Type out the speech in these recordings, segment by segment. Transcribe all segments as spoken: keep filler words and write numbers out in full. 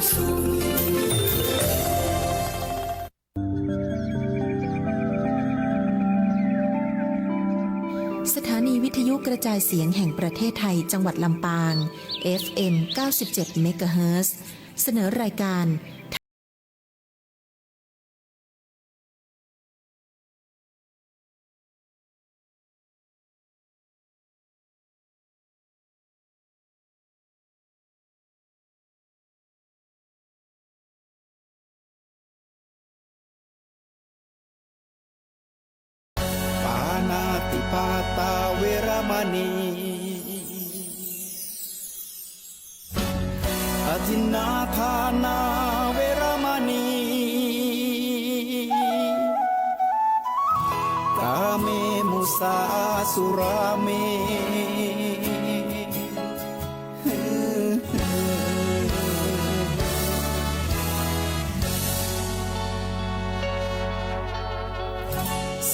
สถานีวิทยุกระจายเสียงแห่งประเทศไทย จังหวัดลำปาง เอฟเอ็ม เก้าสิบเจ็ด เมกะเฮิรตซ์ เสนอรายการ ปาณาติปาตาเวระมะณี อทินนาทานาเวระมะณี กาเมมุสาสุราเม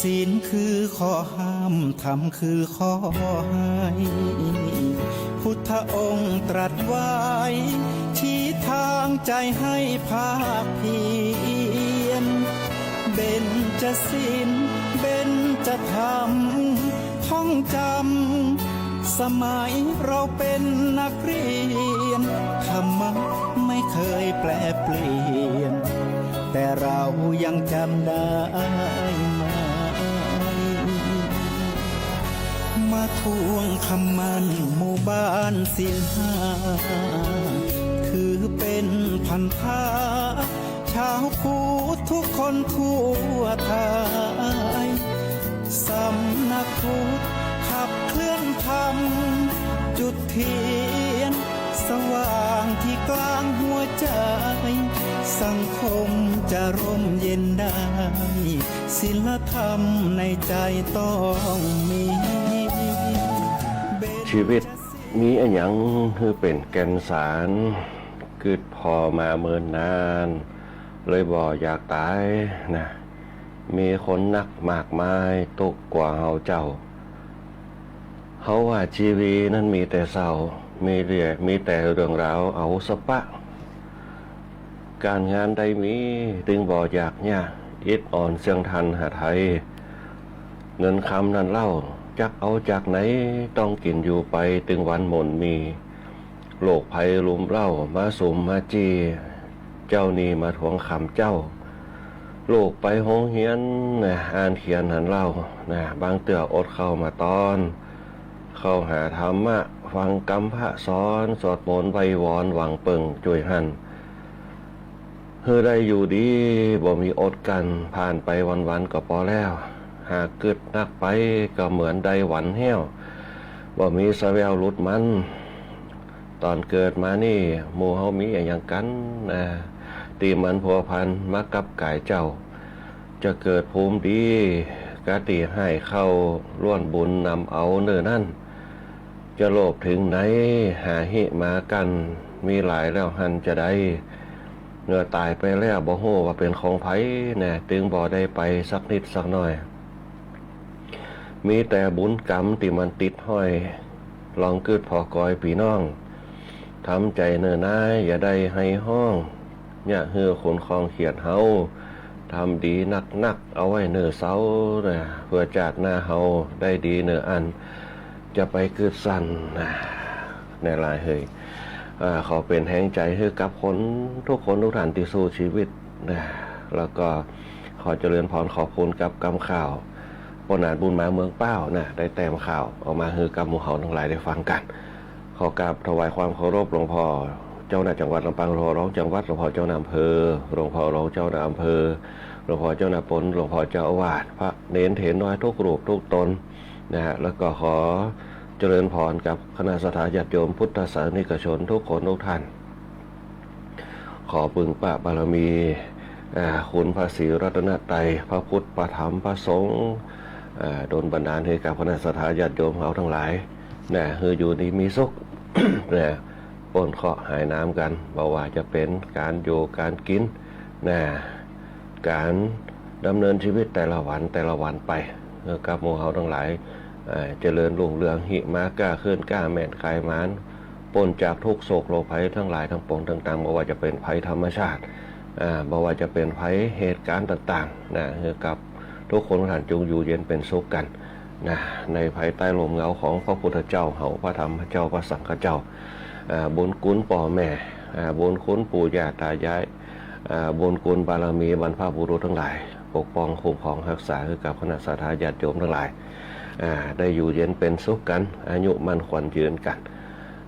ศีลคือข้อห้าม ธรรมคือข้อห้าย พุทธองค์ตรัสไว้ ชี้ทางใจให้ภาคเพียร เบญจศีล เบญจธรรม ท่องจำ สมัยเราเป็นนักเรียน ธรรมะไม่เคยแปรเปลี่ยน แต่เรายังจำได้ไหม มาทวงคำมั่นหมู่บ้านศีลห้า ถือเป็นพันธะ ชาวพุทธทุกคนทั่วไทย สำนักพุทธขับเคลื่อนธรรม จุดเทียนสว่างที่กลางหัวใจ สังคมจะร่มเย็นได้ ศีลธรรมในใจต้องมี ชีวิตมีอะหยังหื้อเป๋นแก่นสาร กึ๊ดผ่อมาเมินนาน เลยบ่อยากต๋ายนะ มีคนนักมากมายตุ๊กข์กว่าเฮาเจ้า เฮาว่าชีวีนั้นมีแต่เศร้า มีแต่ มีแต่เรื่องราวเอาสะปะ ก๋านงานได้มี ตึงบ่อยากเยียะ อิดอ่อนเสี้ยงทันหาไทย เงินคำนั้นเล่า จักเอาจากไหน ต้องกิ๋นอยู่ไป ตึงวันหม่นมี โรคภัยรุมเร้า มาสุมมาจี้ เจ้าหนี้มาทวงคำเจ้า ลูกไปโฮงเฮียนนะ อ่านเขียนหันเล่านะ บางเตื้ออดข้าวมาตอน เข้าหาธรรมะ ฟังกำพระสอน สวดมนต์ไหว้วอน หวังเปิ้งจุ้ยหั้น หื้อได้อยู่ดี บ่มีอดกลั้น ผ่านไปวันๆ ก็ปอแล้ว หากกึ๊ดนักไป ก็เหมือนได้หวันแห้ว บ่มีสะแววหลุดมัน ต๋อนเกิดมานี่ หมู่เฮามีอะหยังกั๋นนะ ตี้มันพัวพันมากับก๋ายเจ้า จะเกิดภูมิดี กะตี้ฮ้ายเข้าล้วนบุญนำเอาเน่อนั้น จะโลภเถิงไหน หาหิมากั้น มีหลายแล้วหั้นจะใด เมื่อต๋ายไปแล้วบ่ฮู้ว่าเป๋นของใผนะ ตึงบ่ได้ไปสักนิดสักหน้อย มีแต่บุญกรรมตี้มันติดห้อย ลองกึ๊ดผ่อกอยปี้น้อง ทำใจ๋เน่อนา อย่าได้ไห้ฮ้อง เยียะหื้อคนคลองเขียดเฮา ทำดีนักๆ เอาไว้เน่อเซานะ เปื้อจาติหน้าเฮาได้ดีเน่ออั้น จะไปกึ๊ดสันนะ ในหลายเหย อ่า ขอเป๋นแฮงใจ๋หื้อกับคนทุกคนทุกท่านตี้สู้ชีวิตนะ แล้วก็ขอเจริญพรขอบคุณกับกำข่าว ป้อหนานบุญมาเมืองป้าวนะ ได้แต้มข่าวเอามาหื้อกับหมู่เฮาตังหลายได้ฟังกั๋น ขอกราบถวายความเคารพหลวงพ่อเจ้าหน้าจังหวัดลำปาง หลวงพ่อรองจังหวัด หลวงพ่อเจ้าหน้าอำเภอ หลวงพ่อรองเจ้าหน้าอำเภอ หลวงพ่อเจ้าหน้าปน หลวงพ่อเจ้าอาวาส พระเณรเถรน้อยทุกรูปทุกต๋น นะฮะ แล้วก็ขอเจริญพรกับคณะศรัทธาญาติโยมพุทธศาสนิกชนทุกคนทุกท่าน ขอปึงพระบารมี อ่า คุณพระศรีรัตนตรัย พระพุทธ พระธรรม พระสงฆ์ อ่า ดลบันดาลหื้อกับคณะศรัทธาญาติโยมเฮาตังหลาย นะ หื้ออยู่ดีมีสุข นะ ป๊นเคราะห์หายหนามกั๋น บ่ว่าจะเป๋นก๋านอยู่ก๋านกิ๋น นะ ก๋านดำเนินชีวิตแต่ละวันแต่ละวันไป เออ กับหมู่เฮาตังหลาย เอ่อ เจริญรุ่งเรือง หิมาก้าขึ้น ก้าแม่น ขายหมาน ป๊นจากทุกข์โศกโรคภัยตังหลายตังปวงตังตาง บ่ว่าจะเป๋นภัยธรรมชาติ อ่า บ่ว่าจะเป๋นภัยเหตุก๋ารณ์ต่างๆ นะ หื้อกับทุกคนท่านจงอยู่เย็นเป๋นสุขกั๋น นะ ในภายใต้ร่มเงาของพระพุทธเจ้าเฮา พระธรรมเจ้า พระสังฆเจ้า อ่า บุญคุณป้อแม่ อ่า บุญคุณปู่ย่าต๋ายาย อ่า บุญคุณบารมีบรรพบุรุษตังหลาย ปกป้องคุ้มครองฮักษาหื้อกับคณะศรัทธาญาติโยมตังหลาย อ่า ได้อยู่เย็นเป๋นสุขกั๋น อายุมั่นขวัญยืนกั๋น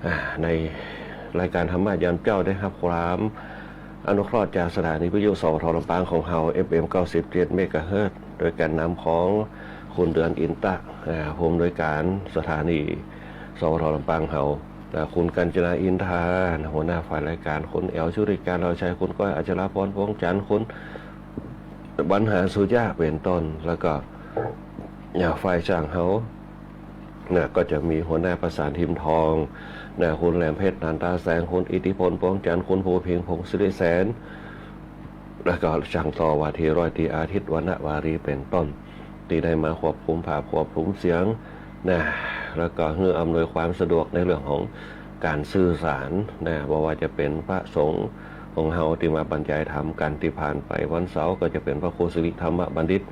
อ่า ในรายการธรรมะยามเจ๊าได้ฮับความอนุเคราะห์จากสถานีวิทยุ สวท ลำปางของเฮา เอฟเอ็ม เก้าสิบเจ็ด เมกะเฮิรตซ์ โดยก๋านนำของคุณเดือน อินตะ อ่า ผู้อำนวยก๋านสถานี สวท ลำปางเฮา อ่า คุณกัญจนา อินทา หัวหน้าฝ่ายรายก๋าน คุณแอ๋ว ชุติการ ลาวชัย คุณก้อย อัชราพร พวงจันทร์ คุณ บรรหาร สุยะ เป๋นต้น แล้วก็ อ่า ฝ่ายช่างเฮา นะ ก็จะมีหัวหน้าประสาน ทิมทอง นะ คุณแหลมเพชร นันทาแสง คุณอิทธิพล พวงจันทร์ คุณภูเพ็ง พงศิริแสน แล้วก็ช่างต่อว่าตี้ร้อยตรีอาทิตย์ วรรณวารี เป๋นต้น ตี้ได้มาควบคุมภาพควบคุมเสียง นะ แล้วก็หื้ออำนวยความสะดวกในเรื่องของก๋านสื่อสาร นะ บ่ว่าจะเป๋นพระสงฆ์ของเฮาตี้มาบรรยายธรรมกั๋นตี้ผ่านไป วันเสาร์ก็จะเป๋นพระครูสิริธรรมบัณฑิต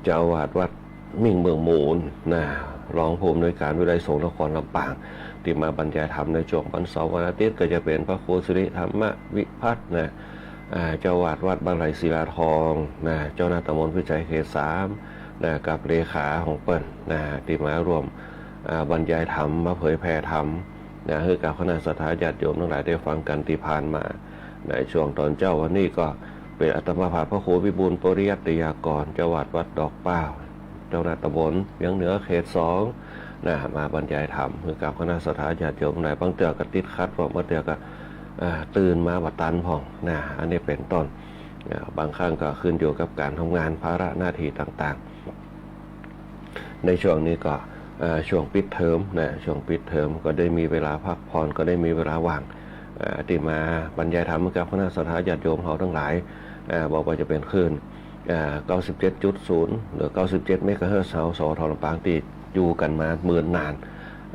เจ้าอาวาสวัดมิ่งเมืองมูล นะ รองผู้อำนวยก๋านวิทยาลัยสงฆ์นครลำปาง ตี้มาบรรยายธรรมในช่วงวันเสาร์ วันอาทิตย์ก็จะเป๋นพระครูสิริธรรมวิพัฒน์ นะ อ่า เจ้าอาวาสวัดบ้านไร่ศิลาทอง นะ เจ้าคณะตำบลพิชัยเขตสาม นะ กับเลขาของเปิ้น นะ ตี้มาร่วม อ่า บรรยายธรรม มาเผยแผ่ธรรม นะ หื้อกับคณะศรัทธาญาติโยมตังหลายได้ฟังกั๋นตี้ผ่านมา ในช่วงตอนเจ๊าวันนี้ก็เป๋นอาตมาภาพพระครูวิบูลย์ปริยัตติยากร เจ้าอาวาสวัดดอกเป้า เจ้าคณะตำบลเวียงเหนือเขตสอง นะ มาบรรยายธรรม หื้อกับคณะศรัทธาญาติโยมตังหลาย บางเตื้อก็ติดขัดพ่อง บางเตื้อก็ อ่า ตื่นมาบ่ตันพ่อง นะ อันนี้เป๋นต้น อ่า บางครั้งก็ขึ้นอยู่กับก๋านทำงาน ภาระหน้าตี้ต่างๆ ในช่วงนี้ก็ อ่า ช่วงปิดเทอมนะ ช่วงปิดเทอมก็ได้มีเวลาพักผ่อน ก็ได้มีเวลาว่าง อ่า ตี้มาบรรยายธรรมกับคณะศรัทธาญาติโยมเฮาตังหลาย อ่า บ่ว่าจะเป๋นคลื่น อ่า เก้าสิบเจ็ดจุดศูนย์ หรือ เก้าสิบเจ็ดเมกะเฮิรตซ์ เฮา สวท ลำปาง ตี้อยู่กั๋นมาเมินนาน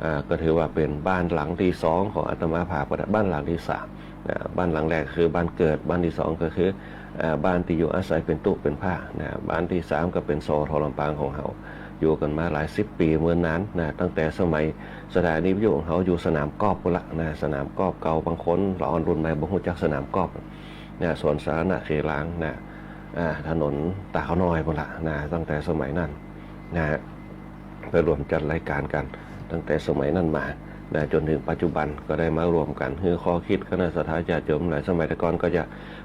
อ่า ก็ถือว่าเป๋นบ้านหลังตี้สองของอาตมาภาพก็ได้ บ้านหลังตี้สาม นะ บ้านหลังแรกคือบ้านเกิด บ้านตี้สองก็คือ อ่า บ้านตี้อยู่อาศัยเป๋นตุ๊เป๋นผ้านะ บ้านตี้สามก็เป๋น สวท ลำปางของเฮา อยู่กั๋นมาหลายสิบปี๋เมินนานนะ ตั้งแต่สมัยสถานีวิทยุของเฮาอยู่สนามกอล์ฟปู้นละนะ สนามกอล์ฟเก่า บางคนละอ่อนรุ่นใหม่บ่ฮู้จักสนามกอล์ฟนะ สวนสาธารณะเขลางนะ อ่า ถนนตาขาวน้อยปู้นละนะ ตั้งแต่สมัยนั้นนะ ไปร่วมจัดรายก๋านกั๋นตั้งแต่สมัยนั้นมานะ จ๋นเถิงปัจจุบันก็ได้มาร่วมกั๋น หื้อข้อคิดคณะศรัทธาญาติโยมหลาย สมัยแต่ก่อนก็จะ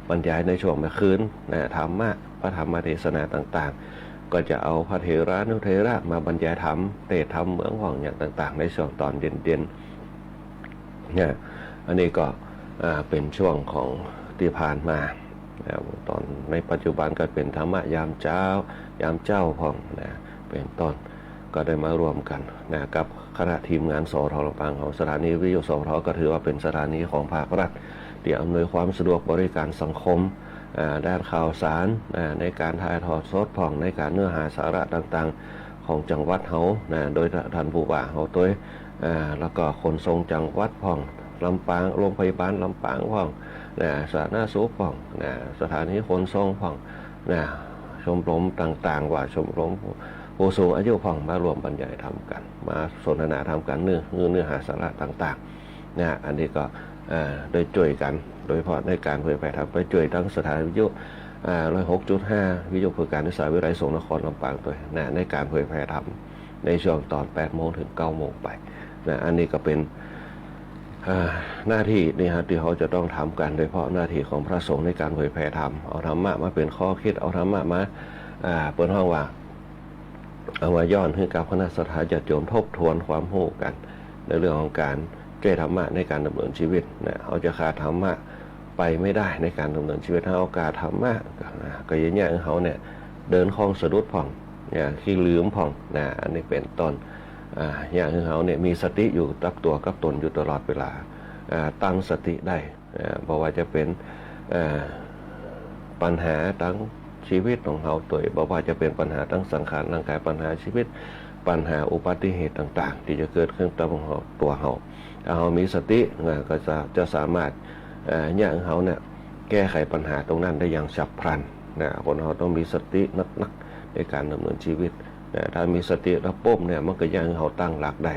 บรรยายในช่วงแม่คืนนะ ธรรมะ พระธรรมเทศนาต่างๆ ก็จะเอาพระเถรานุเถระมาบรรยายธรรม เตสน์ธรรมเมืองพ่องอย่างต่างๆ ในช่วงตอนเย็นๆ นะ อันนี้ก็ อ่า เป๋นช่วงของตี้ผ่านมานะ ตอนในปัจจุบันก็เป๋นธรรมะยามเจ๊า ยามเจ๊าพ่องนะ เป๋นต้น ก็ได้มาร่วมกั๋นนะ กับคณะทีมงาน สวท ลำปาง ของสถานีวิทยุ สวท ก็ถือว่าเป๋นสถานีของภาครัฐ ตี้อำนวยความสะดวกบริก๋านสังคม อ่า ด้านข่าวสาร อ่า ในก๋านถ่ายทอดสดพ่อง ในก๋านเนื้อหาสาระต่างๆ ของจังหวัดเฮานะ โดยท่านผู้ว่าเฮาตวย อ่า แล้วก็ขนส่งจังหวัดพ่อง ลำปาง โรงพยาบาลลำปางพ่องนะ สาธารณสุขพ่องนะ สถานีขนส่งพ่องนะ ชมรมต่างๆ ว่าชมรมผู้สูงอายุพ่อง มาร่วมบรรยายธรรมกั๋น มาสนทนาธรรมกั๋น เนื้อ เนื้อหาสาระต่างๆ นะ อันนี้ก็ อ่า ได้จ้วยกั๋น โดยเฉพาะในก๋านเผยแผ่ธรรม ไปจ้วยตังสถานีวิทยุ อ่า ร้อยหกจุดห้า วิทยุเพื่อการศึกษา วิทยาลัยสงฆ์นครลำปางตวยนะ ในก๋านเผยแผ่ธรรม ในช่วงตอนแปดโมงเถิงเก้าโมงไปนะ อันนี้ก็เป๋น อ่า หน้าตี้นี่ฮะ ตี้เฮาจะต้องทำกั๋น โดยเฉพาะหน้าตี้ของพระสงฆ์ในก๋านเผยแผ่ธรรม เอาธรรมะมาเป๋นข้อคิด เอาธรรมะมา อ่า เปิ้นฮ้องว่า เอามาย้อนหื้อกับคณะศรัทธาญาติโยมทบทวนความฮู้กั๋น ในเรื่องของก๋านใจ๊ธรรมะในก๋านดำเนินชีวิตนะ เฮาจะขาดธรรมะไปไม่ได้ในก๋านดำเนินชีวิต เฮาขาดธรรมะก็ ก็จะเยียะหื้อเฮาเนี่ย เดินคล่องสะดุดพ่อง เยียะขี้ลืมพ่องนะ อันนี้เป๋นต้น อ่า เยียะหื้อเฮาเนี่ยมีสติอยู่กับตั๋วกับต๋นอยู่ตลอดเวลา อ่า ตั้งสติได้ อ่า บ่ว่าจะเป๋น อ่า ปัญหาตังชีวิตของเฮาตวย บ่ว่าจะเป๋นปัญหาตังสังขารร่างก๋าย ปัญหาชีวิต ปัญหาอุบัติเหตุต่างๆ ตี้จะเกิดขึ้นกับตัวเฮา ถ้าเฮามีสตินะ ก็จะ จะสามารถ เอ่อ เยียะหื้อเฮาเนี่ย แก้ไขปัญหาตรงนั้นได้อย่างฉับพลันนะ คนเฮาต้องมีสตินักๆ ในก๋านดำเนินชีวิตนะ ถ้ามีสติแล้วปุ๊บเนี่ย มันก็เยียะหื้อเฮาตั้งหลักได้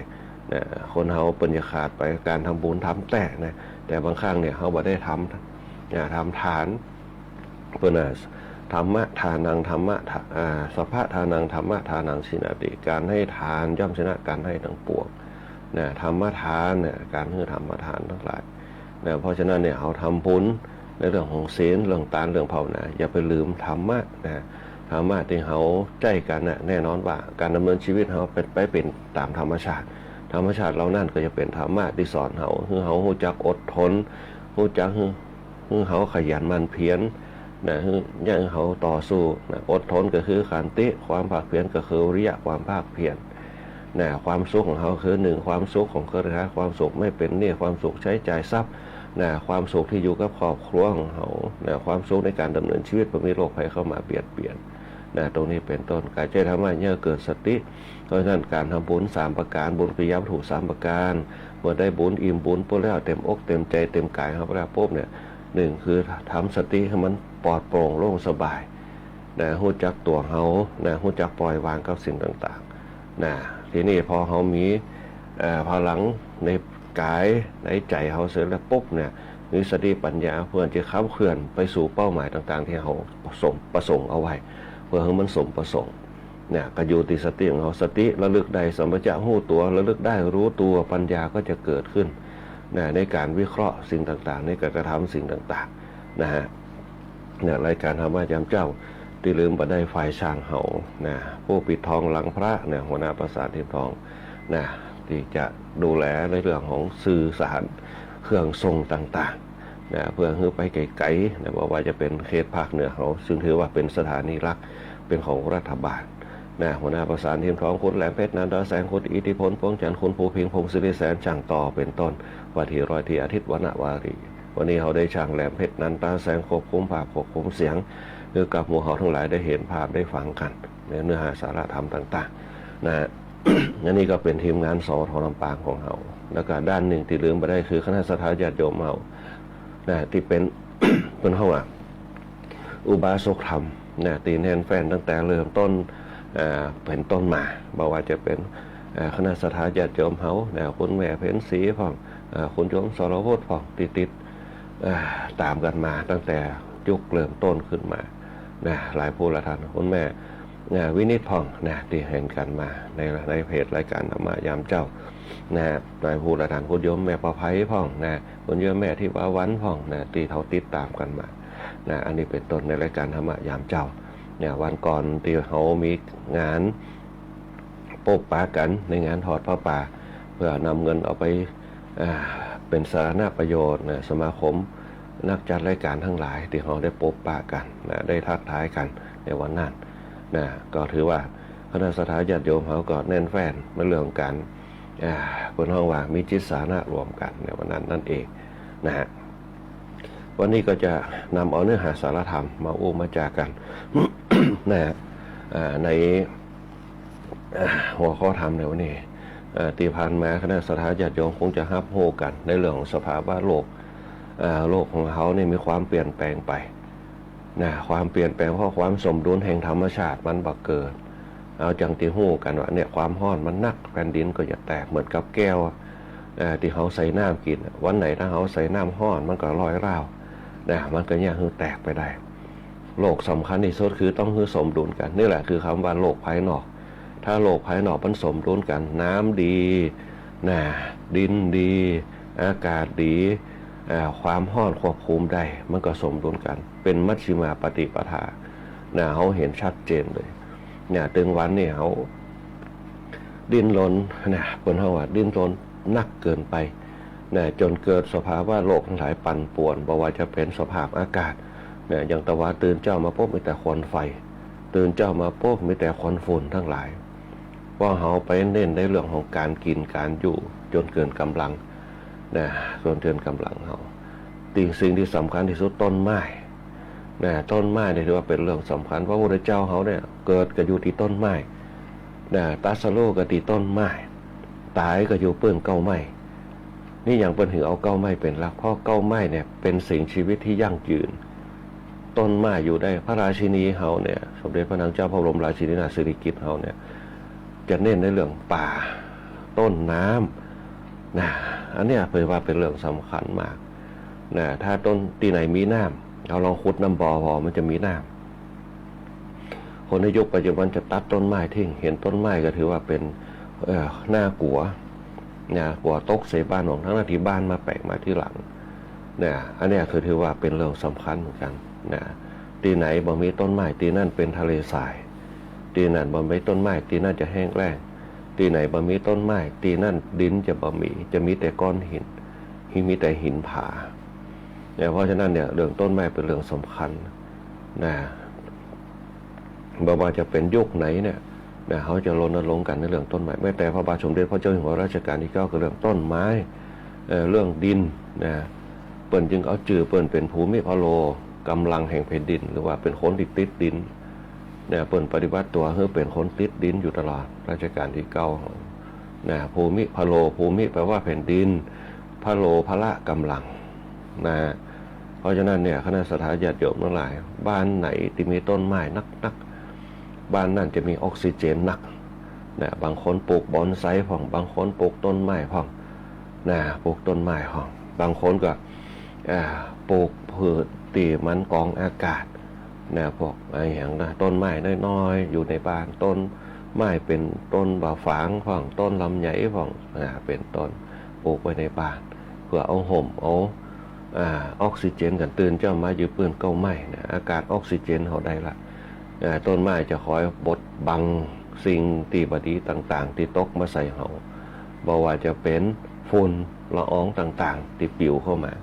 นะ คนเฮาเปิ้นจะขาดไปก๋านทำบุญทำแต๊นะ แต่บางครั้งเนี่ย เฮาบ่ได้ทำนะ ทำทาน เปิ้นว่า ธัมมะทานัง ธัมมะทา อ่า สัพพะทานัง ธัมมะทานัง ทิฏฐินาติ ก๋านหื้อทานย่อมชนะก๋านหื้อทั้งปวงนะ ธรรมทานเนี่ย ก๋านหื้อธรรมทานตังหลายนะ เพราะฉะนั้นเนี่ย เฮาทำบุญในเรื่องของศีล เรื่องตาน เรื่องภาวนา อย่าไปลืมธรรมะนะ ธรรมะตี้เฮาใจ๊กั๋นนะ แน่นอนว่าก๋านดำเนินชีวิตเฮาเป๋นไปเป๋นต๋ามธรรมชาติ ธรรมชาติเหล่านั้นก็จะเป๋นธรรมะตี้สอนเฮา หื้อเฮาฮู้จักอดทน ฮู้จักหื้อ หื้อเฮาขยันหมั่นเพียรนะ หื้อ เยียะหื้อเฮาต่อสู้นะ อดทนก็คือขันติ ความภาคเพียรก็คือวิริยะ ความภาคเพียรนะ ความสุขของเฮาคือ นึ่ง ความสุขของคฤหัสถ์ ความสุขไม่เป๋นหนี้ ความสุขใช้จ่ายทรัพย์นะ ความสุขตี้อยู่กับครอบครัวของเฮานะ ความสุขในก๋านดำเนินชีวิต บ่มีโรคภัยเข้ามาเบียดเบียนนะ ตรงนี้เป๋นต้น ก๋านใจ๊ธรรมะเยียะหื้อเกิดสติ เพราะฉะนั้นก๋านทำบุญสามประก๋าน บุญกิริยาวัตถุสามประก๋าน เมื่อได้บุญอิ่มบุญปุ๊บแล้ว เต็มอกเต็มใจ๋เต็มก๋ายเฮาแล้วปุ๊บเนี่ย นึ่งคือทำสติหื้อมันปลอดโปร่งโล่งสบายนะ ฮู้จักตั๋วเฮานะ ฮู้จักปล่อยวางกับสิ่งต่างๆ นะ ทีนี้พอเฮามี เอ่อ พลังในก๋ายในใจ๋เฮาเสร็จแล้วปุ๊บเนี่ย มีสติปัญญาเพื่อจะขับเคลื่อนไปสู่เป้าหมายต่างๆ ตี้เฮาสมประสงค์เอาไว้ เพื่อหื้อมันสมประสงค์ เนี่ย ก็อยู่ตี้สติของเฮา สติระลึกได้ สัมปชัญญะฮู้ตั๋ว ระลึกได้รู้ตั๋ว ปัญญาก็จะเกิดขึ้นนะ ในก๋านวิเคราะห์สิ่งต่างๆ ในก๋านกระทำสิ่งต่างๆ นะฮะ เนี่ย รายก๋านธรรมะยามเจ๊า ตี้ลืมบ่ได้ฝ่ายช่างเฮานะ ผู้ปิดทองหลังพระเนี่ย หัวหน้าประสานเทียมทองนะ ตี้จะดูแลในเรื่องของสื่อสาร เครื่องส่งต่างๆ นะ เพื่อหื้อไปไก๋ๆ นะ บ่ว่าจะเป๋นเขตภาคเหนือเฮา ซึ่งถือว่าเป๋นสถานีหลัก เป๋นของรัฐบาลนะ หัวหน้าประสานเทียมทอง คุณแหลมเพชร นันทาแสง คุณอิทธิพล พวงจันทร์ คุณภูพิงค์ พงศิริแสน ช่างต่อเป๋นต้น ว่าตี้ร้อยตรีอาทิตย์ วรรณวารี วันนี้เฮาได้ช่างแหลมเพชร นันทาแสง ควบคุมภาพ ควบคุมเสียง หื้อกับหมู่เฮาตังหลายได้หันภาพ ได้ฟังกั๋นในเนื้อหาสาระธรรมต่างๆ นะ อันนี้ก็เป๋นทีมงาน สวท ลำปางของเฮา แล้วก็ด้านนึ่งตี้ลืมบ่ได้คือคณะศรัทธาญาติโยมเฮานะ ตี้เป๋น เปิ้นฮ้องว่า อุบาสกธรรมนะ ตี้แน่นแฟ้นตั้งแต่เริ่มต้น เอ่อ เป๋นต้นมา บ่ว่าจะเป๋น เอ่อ คณะศรัทธาญาติโยมเฮานะ คุณแม่เพ็ญศรีพ่อง เอ่อ คุณโยมสรวุฒิพ่อง ตี้ติด เอ่อ ต๋ามกั๋นมาตั้งแต่ยุคเริ่มต้นขึ้นมานะ หลายผู้หลายต้าน คุณแม่ นะ วินิจพ่องนะ ตี้หันกั๋นมาใน ในเพจรายก๋านธรรมะยามเจ๊านะ หลายผู้หลายต้าน คุณโยมแม่ประไพพ่องนะ คุณโยมแม่ทิพย์วาวันพ่องนะ ตี้เฮาติดต๋ามกั๋นมานะ อันนี้เป๋นต้นในรายก๋านธรรมะยามเจ๊าเนี่ย วันก่อนตี้เฮามีงานปบปะกั๋นในงานทอดผ้าป่า เพื่อนำเงินเอาไป อ่า เป๋นสาธารณประโยชน์นะ สมาคมนักจัดรายก๋านตังหลายตี้เฮาได้ปบปะกั๋นนะ ได้ทักทายกั๋นในวันนั้นนะ ก็ถือว่าคณะศรัทธาญาติโยมเฮาก็แน่นแฟ้นในเรื่องของก๋าน อ่า เปิ้นฮ้องว่ามีจิตสาธารณะรวมกั๋นในวันนั้นนั่นเองนะฮะ วันนี้ก็จะนำเอาเนื้อหาสาระธรรมมาอู้มาจ๋ากั๋น นะฮะ อ่า ใน อ่า หัวข้อธรรมในวันนี้ เอ่อ ตี้ผ่านมาคณะศรัทธาญาติโยมคงจะฮับฮู้กั๋นในเรื่องของสภาวะโลก อ่า โลกของเฮานี่มีความเปลี่ยนแปลงไปนะ ความเปลี่ยนแปลงเพราะความสมดุลแห่งธรรมชาติมันบ่เกิด เอาจั่งตี้ฮู้กั๋นว่าเนี่ย ความฮ้อนมันนัก แผ่นดินก็จะแตกเหมือนกับแก้ว เอ่อ ตี้เฮาใส่น้ำกิ๋น วันไหนถ้าเฮาใส่น้ำฮ้อนมันก็ลอยร้าวนะ มันก็เยียะหื้อแตกไปได้ โลกสำคัญตี้สุดคือต้องหื้อสมดุลกั๋น นี่แหละคือคำว่าโลกภายนอก ถ้าโลกภายนอกมันสมดุลกั๋น น้ำดีนะ ดินดี อากาศดี เอ่อ ความฮ้อนควบคุมได้ มันก็สมดุลกั๋น เป๋นมัชฌิมาปฏิปทานะ เฮาหันชัดเจนเลยนะ ตึงวันนี้เฮาดิ้นรนนะ เปิ้นฮ้องว่าดิ้นรนนักเกินไปนะ จ๋นเกิดสภาวะโลกตังหลายปั่นป่วน บ่ว่าจะเป๋นสภาพอากาศนะ อย่างตะวาตื่นเจ๊ามาปุ๊บมีแต่ควันไฟ ตื่นเจ๊ามาปุ๊บมีแต่ควันฝุ่นตังหลาย เพราะเฮาไปเน้นในเรื่องของก๋านกิ๋นก๋านอยู่จ๋นเกินก๋ำลังนะ จ๋นเกินก๋ำลังเฮา ตี้สิ่งตี้สำคัญตี้สุดต้นไม้นะ ต้นไม้นี่ถือว่าเป๋นเรื่องสำคัญ พระพุทธเจ้าเฮาเนี่ยเกิดก็อยู่ตี้ต้นไม้ นะ ตรัสรู้ก็ตี้ต้นไม้ ต๋ายก็อยู่ปื้นเก๊าไม้ นี่หยังเปิ้นถึงเอาเก๊าไม้เป๋นหลัก เพราะเก๊าไม้เนี่ยเป๋นสิ่งชีวิตตี้ยั่งยืน ต้นไม้อยู่ได้ พระราชินีเฮาเนี่ย สมเด็จพระนางเจ้าพระบรมราชินีนาถสิริกิติ์เฮาเนี่ย จะเน้นในเรื่องป่า ต้นน้ำ นะ อันเนี้ยถือว่าเป๋นเรื่องสำคัญมาก นะ ถ้าต้นตี้ไหนมีน้ำ เฮาลองขุดน้ำบ่อพอ มันจะมีน้ำ คนในยุคปัจจุบันจะตัดต้นไม้ทิ้ง หันต้นไม้ก็ถือว่าเป๋น เอ่อ น่ากลัว นะ กลัวตกใส่บ้านของ ทั้งๆ ตี้บ้านมาแป๋งมาทีหลัง นะ อันเนี้ยคือถือว่าเป๋นเรื่องสำคัญเหมือนกั๋น นะ ตี้ไหนบ่มีต้นไม้ ตี้นั่นเป๋นทะเลทราย ตี้นั่นบ่มีต้นไม้ ตี้นั่นจะแห้งแล้ง ตี้ไหนบ่มีต้นไม้ ตี้นั่นดินจะบ่มี จะมีแต่ก้อนหิน มีแต่หินผา เนี่ย เพราะฉะนั้นเนี่ย เรื่องต้นไม้เป๋นเรื่องสำคัญ นะ บ่ว่าจะเป๋นยุคไหนเนี่ย นะ เฮาจะรณรงค์กั๋นในเรื่องต้นไม้ แม้แต่พระบาทสมเด็จพระเจ้าอยู่หัวรัชกาลตี้เก้าก็เรื่องต้นไม้ เอ่อ เรื่องดิน นะ เปิ้นจึงเอาจื่อเปิ้นเป๋นภูมิพะโล กำลังแห่งแผ่นดิน หรือว่าเป๋นคนตี้ติดดิน นะ เปิ้นปฏิบัติตั๋วหื้อเป๋นคนติดดินอยู่ตลอด รัชกาลตี้เก้า นะ ภูมิพะโล ภูมิแปลว่าแผ่นดิน พะโล พละ กำลัง นะ เพราะฉะนั้นเนี่ย คณะศรัทธาญาติโยมตังหลาย บ้านไหนตี้มีต้นไม้นักๆ บ้านนั้นจะมีออกซิเจนนัก นะ บางคนปลูกบอนไซพ่อง บางคนปลูกต้นไม้พ่อง นะ ปลูกต้นไม้พ่อง บางคนก็ อ่า ปลูกพืชตี้มันกรองอากาศ นะ พวกอะหยังนะ ต้นไม้น้อยๆ อยู่ในบ้าน ต้นไม้เป๋นต้นบ่าฝางพ่อง ต้นลำไยพ่อง อ่า เป๋นต้น ปลูกไว้ในบ้าน เปื้อเอาฮ่ม เอา อ่า ออกซิเจนกั๋น ตื่นเจ๊ามาอยู่ปื้นเก๊าไม้นะ อากาศออกซิเจนเฮาได้ละ อ่า ต้นไม้จะคอยบดบังสิ่งตี้บ่ดีต่างๆ ตี้ตกมาใส่เฮา บ่ว่าจะเป๋นฝุ่นละอองต่างๆ ตี้ปิวเข้ามา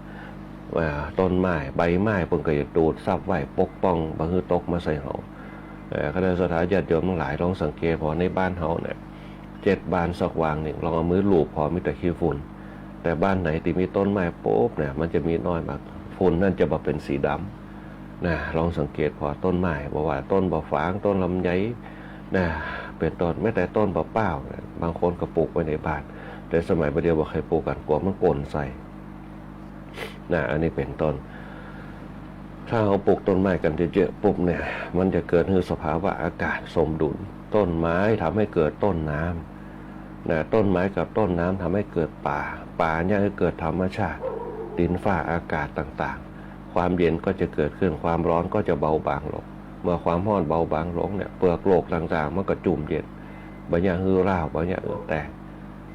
อ่า ต้นไม้ ใบไม้เปิ้นก็จะดูดซับไว้ ปกป้องบ่หื้อตกมาใส่เฮา เอ่อ คณะศรัทธาญาติโยมตังหลาย ลองสังเกตผ่อในบ้านเฮาเนี่ย เจ็ดบ้านสักวางนึ่ง ลองเอามือลูบผ่อ มีแต่ขี้ฝุ่น แต่บ้านไหนตี้มีต้นไม้ปุ๊บเนี่ย มันจะมีน้อยมาก ฝุ่นนั่นจะบ่เป๋นสีดำ นะ ลองสังเกตผ่อต้นไม้ บ่ว่าต้นบ่าฝาง ต้นลำไย นะ เป๋นต้น แม้แต่ต้นบ่าป้าวเนี่ย บางคนก็ปลูกไว้ในบ้าน แต่สมัยบ่าเดี่ยวบ่ใค่ปลูกกั๋น กั๋วมันก่นใส่ นะ อันนี้เป๋นต้น ถ้าเฮาปลูกต้นไม้กั๋นเยอะๆ ปุ๊บเนี่ย มันจะเกิดหื้อสภาวะอากาศสมดุล ต้นไม้ทำให้เกิดต้นน้ำ นะ ต้นไม้กับต้นน้ำทำให้เกิดป่า ป่าเนี่ยให้เกิดธรรมชาติ ดินฟ้าอากาศต่างๆ ความเย็นก็จะเกิดขึ้น ความร้อนก็จะเบาบางลง เมื่อความฮ้อนเบาบางลงเนี่ย เปลือกโลกต่างๆ มันก็จุ่มเย็น บ่ยะหื้อร้าว บ่ยะเอือแตก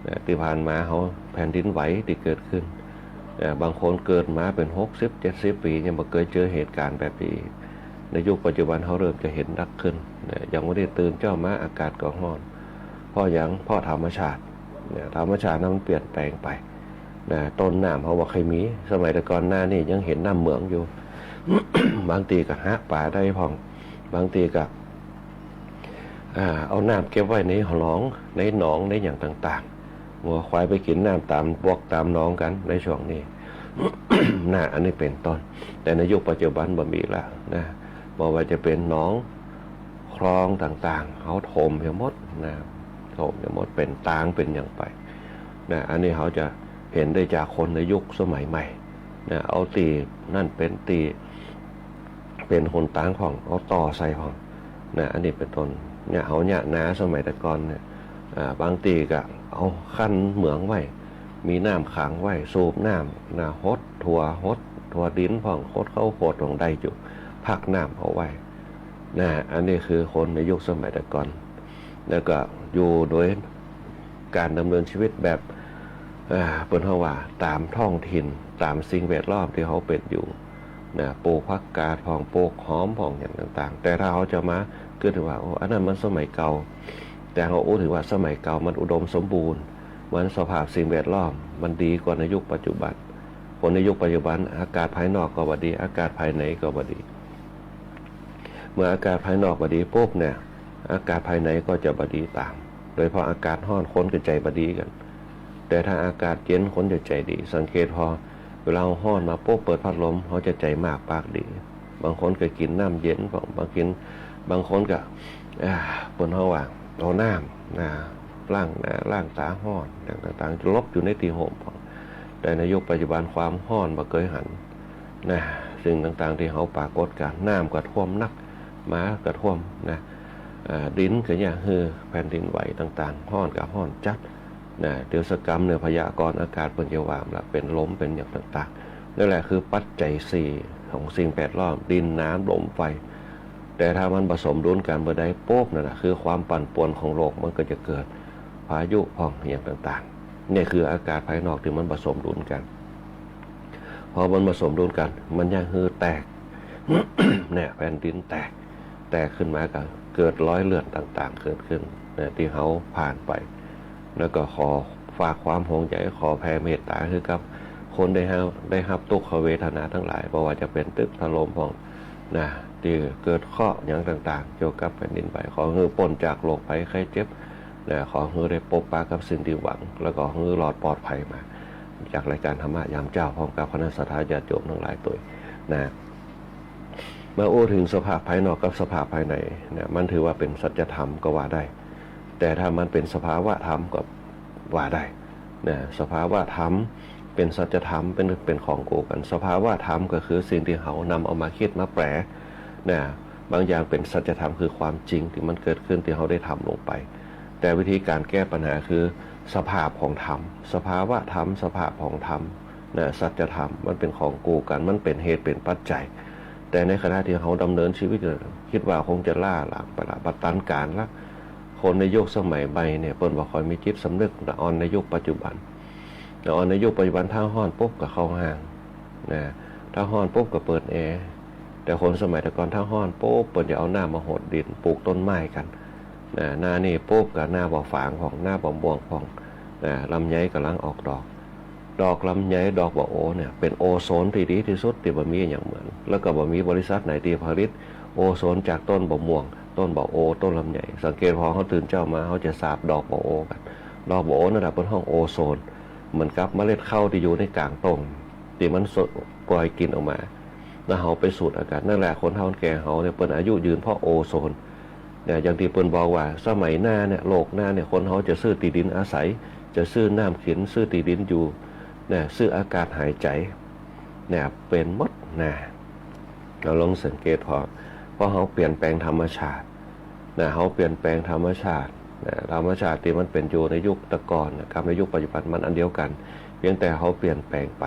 นะ ตี้ผ่านมาเฮาแผ่นดินไหวตี้เกิดขึ้น นะ บางคนเกิดมาเป๋นหกสิบ เจ็ดสิบปี๋ ยังบ่เกยเจอเหตุก๋ารณ์แบบนี้ ในยุคปัจจุบันเฮาเริ่มจะเห็นนักขึ้น นะ อย่างวันนี้ตื่นเจ๊ามาอากาศก็ฮ้อน เพราะหยัง เพราะธรรมชาติ นะ ธรรมชาตินั้นมันเปลี่ยนแปลงไป นะ ต้นน้ำเฮาบ่ใค่มี สมัยแต่ก่อนหน้านี้ยังเห็นน้ำเหมืองอยู่ บางตี้ก็หาป๋าได้พ่อง บางตี้ก็ อ่า เอาน้ำเก็บไว้ในหนอง ในหนอง ในหยังต่างๆ งัวควายไปกิ๋นน้ำต๋ามบวกต๋ามหนองกั๋นในช่วงนี้ นะ อันนี้เป๋นต้น แต่ในยุคปัจจุบันบ่มีละนะ บ่ว่าจะเป๋นหนอง คลองต่างๆ เฮาถมเหียหมดนะ ถมเหียหมด เป๋นตางเป๋นหยังไปนะ อันนี้เฮาจะเห็นได้จากคนในยุคสมัยใหม่นะ เอาตี้นั่นเป๋นตี้ เป๋นหนตางพ่อง เอาต่อใส่พ่องนะ อันนี้เป๋นต้น เนี่ย เฮาเยียะนาสมัยแต่ก่อนเนี่ย อ่า บางตี้ก็เอาคันเหมืองไว้ มีน้ำขังไว้ สูบน้ำนะ หดถั่ว หดถั่วดินพ่อง หดข้าวโพดพ่อง ได้อยู่ พักน้ำเอาไว้นะ อันนี้คือคนในยุคสมัยแต่ก่อน แล้วก็อยู่โดยก๋านดำเนินชีวิตแบบ อ่า เปิ้นฮ้องว่าต๋ามท้องถิ่น ต๋ามสิ่งแวดล้อมตี้เฮาเป๋นอยู่นะ ปลูกผักกาดพ่อง ปลูกหอมพ่อง หยังต่างๆ แต่ถ้าเฮาจะมา คือถือว่า โอ้ อันนั้นมันสมัยเก่า แต่เฮาอู้ถือว่าสมัยเก่ามันอุดมสมบูรณ์ มันสภาพสิ่งแวดล้อมมันดีกว่าในยุคปัจจุบัน คนในยุคปัจจุบันอากาศภายนอกก็บ่ดี อากาศภายในก็บ่ดี เมื่ออากาศภายนอกบ่ดีปุ๊บเนี่ย อากาศภายในก็จะบ่ดีต๋าม โดยเฉพาะอากาศฮ้อนคนก็ใจ๋บ่ดีกั๋น แต่ถ้าอากาศเย็นคนจะใจ๋ดี สังเกตผ่อ เวลาฮ้อนมาปุ๊บเปิดพัดลม เฮาจะใจ๋มากปากดี บางคนก็กิ๋นน้ำเย็นพ่อง บางกิ๋น บางคนก็ อ่า เปิ้นฮ้องว่าเอาน้ นะ ล้างหน้าล้างต๋าฮ้อนอย่างต่างๆ หลบอยู่ในตี้ฮ่มพ่อง แต่ในยุคปัจจุบันความฮ้อนบ่เกยหันนะ สิ่งต่างๆ ตี้เฮาปรากฏก๋ารณ์ น้ำก็ท่วมหนัก หมาก็ท่วมนะ อ่า ดินก็เยียะหื้อ แผ่นดินไหวต่างๆ ฮ้อนก็ฮ้อนจัดนะ เดี๋ยวสักกำเนี่ยพยากรณ์อากาศเปิ้นจะว่ามาละ เป๋นลมเป๋นอย่างต่างๆ นั่นแหละคือปัจจัยสี่ของสิ่งแวดล้อม ดิน น้ำ ลม ไฟ แต่ถ้ามันบ่สมดุลกั๋นเมื่อใดปุ๊บนั่นแหละคือความปั่นป่วนของโลกมันก็จะเกิด พายุพ่องอย่างต่างๆ เนี่ยคืออากาศภายนอกตี้มันบ่สมดุลกั๋น พอมันบ่สมดุลกั๋น มันเยียะหื้อแตก เนี่ยแผ่นดินแตก แตกขึ้นมาก็เกิดรอยเลื่อนต่างๆ เกิดขึ้น เนี่ยตี้เฮาผ่านไป แล้วก็ขอฝากความห่วงใย ขอแผ่เมตต๋าหื้อกับคนได้ฮับ ได้ฮับตุ๊กขเวทนาตังหลาย บ่ว่าจะเป๋นตึกถล่มพ่องนะ ตี้เกิดเคราะห์อย่างต่างๆ เกี่ยวกับแผ่นดินไหว ขอหื้อป๊นจากโรคภัยไข้เจ็บนะ ขอหื้อได้ปบปะกับสิ่งตี้หวัง แล้วก็หื้อรอดปลอดภัยมา จากรายการธรรมะยามเจ๊า พร้อมกับคณะศรัทธาญาติโยมตังหลายตวยนะ มาอู้เถิงสภาพภายนอกกับสภาพภายในนะ มันถือว่าเป๋นสัจธรรมก็ว่าได้ แต่ถ้ามันเป๋นสภาวะธรรมก็ว่าได้นะ สภาวะธรรมเป๋นสัจธรรม เป๋น เป๋นของคู่กั๋น สภาวะธรรมก็คือสิ่งตี้เฮานำเอามาคิดมาแปลนะ บางอย่างเป๋นสัจธรรมคือความจริงตี้มันเกิดขึ้นตี้เฮาได้ทำลงไป แต่วิธีก๋านแก้ปัญหาคือสภาพของธรรม สภาวะธรรม สภาพของธรรมนะ สัจธรรมมันเป๋นของคู่กั๋น มันเป๋นเหตุเป๋นปัจจัย แต่ในขณะตี้เฮาดำเนินชีวิตอยู่ กึ๊ดว่าคงจะล้าหลังไปละ บ่ตันก๋าลละ คนในยุคสมัยใหม่เนี่ยเปิ้นบ่ค่อยมีจิตสำนึก ตะออนในยุคปัจจุบัน ตะออนในยุคปัจจุบันถ้าฮ้อนปุ๊บก็เข้าห้างนะ ถ้าฮ้อนปุ๊บก็เปิดแอร์ แต่คนสมัยแต่ก่อนถ้าฮ้อนปุ๊บเปิ้นจะเอาน้ำมาหดดิน ปลูกต้นไม้กั๋นนะ นานี่ปุ๊บก็นาบ่าฝางพ่อง นาบ่าม่วงพ่องนะ ลำไยก่ำลังออกดอก ดอกลำไย ดอกบ่าโอเนี่ยเป๋นโอโซนตี้ดีตี้สุด ตี้บ่มีอย่างเหมือน แล้วก็บ่มีบริษัทไหนตี้ผลิตโอโซนจากต้นบ่าม่วง ต้นบ่าโอ ต้นลำไย สังเกตพอเฮาตื่นเจ๊ามาเฮาจะสาบดอกบ่าโอกั๋น ดอกบ่าโอนั่นแหละเปิ้นฮ้องโอโซน เหมือนกับเมล็ดข้าวตี้อยู่ในก๋างต้ง ตี้มันสด ปล่อยกลิ่นออกมา แล้วเฮาไปสูดอากาศ นั่นแหละคนเฒ่าคนแก่เฮาเนี่ยเปิ้นอายุยืนเพราะโอโซน เนี่ย อย่างตี้เปิ้นบอกว่าสมัยหน้าเนี่ย โลกหน้าเนี่ย คนเฮาจะซื้อตี้ดินอาศัย จะซื้อน้ำกิ๋น ซื้อตี้ดินอยู่ เนี่ย ซื้ออากาศหายใจ๋ เนี่ย เป๋นหมดนะ เฮาลองสังเกตพอ เพราะเฮาเปลี่ยนแปลงธรรมชาตินะ เฮาเปลี่ยนแปลงธรรมชาตินะ ธรรมชาติตี้มันเป๋นอยู่ในยุคแต่ก่อนนะ กับในยุคปัจจุบันมันอันเดียวกั๋น เพียงแต่เฮาเปลี่ยนแปลงไป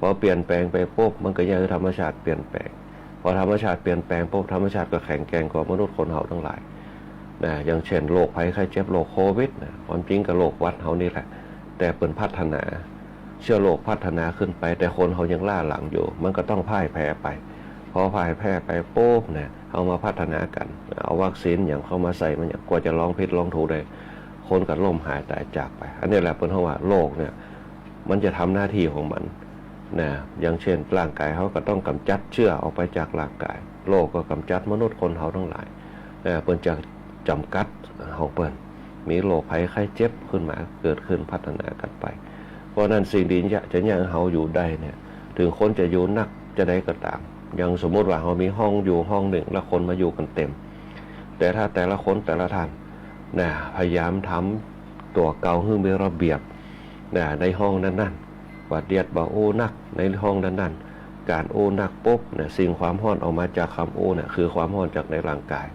พอเปลี่ยนแปลงไปปุ๊บ มันก็เยียะหื้อธรรมชาติเปลี่ยนแปลง พอธรรมชาติเปลี่ยนแปลงปุ๊บ ธรรมชาติก็แข็งแกร่งกว่ามนุษย์คนเฮาตังหลายนะ อย่างเช่น โรคภัยไข้เจ็บ โรคโควิดนะ ความจริงก็โรคหวัดเฮานี่แหละ แต่เปิ้นพัฒนา เชื้อโรคพัฒนาขึ้นไป แต่คนเฮายังล้าหลังอยู่ มันก็ต้องพ่ายแพ้ไป พอพ่ายแพ้ไปปุ๊บเนี่ย เฮามาพัฒนากั๋น เอาวัคซีนหยังเข้ามาใส่ มันหยัง กว่าจะลองผิดลองถูกได้ คนก็ล้มหายต๋ายจากไป อันนี้แหละเปิ้นฮ้องว่าโลกเนี่ย มันจะทำหน้าตี้ของมันนะ อย่างเช่น ร่างกายเฮาก็ต้องก๋ำจัดเจื้อออกไปจากร่างกาย โลกก็ก๋ำจัดมนุษย์คนเฮาตังหลายนะ เปิ้นจะจ๋ำกัดของเปิ้น มีโรคภัยไข้เจ็บขึ้นมา เกิดขึ้นพัฒนากั๋นไป เพราะนั้นสิ่งตี้จะ จะเยียะหื้อเฮาอยู่ได้เนี่ย เถิงคนจะอยู่นักจาใดก็ต๋าม อย่างสมมุติว่าเฮามีห้องอยู่ห้องนึ่ง แล้วคนมาอยู่กั๋นเต็ม แต่ถ้าแต่ละคนแต่ละท่านนะ พยายามทำตั๋วเก่าหื้อมีระเบียบนะ ในห้องนั้นๆ ว่าเดียดบ่าอู้นักในห้องนั้นๆ ก๋านอู้นักปุ๊บเนี่ย สิ่งความฮ้อนออกมาจากกำอู้เนี่ย คือความฮ้อนจากในร่างกาย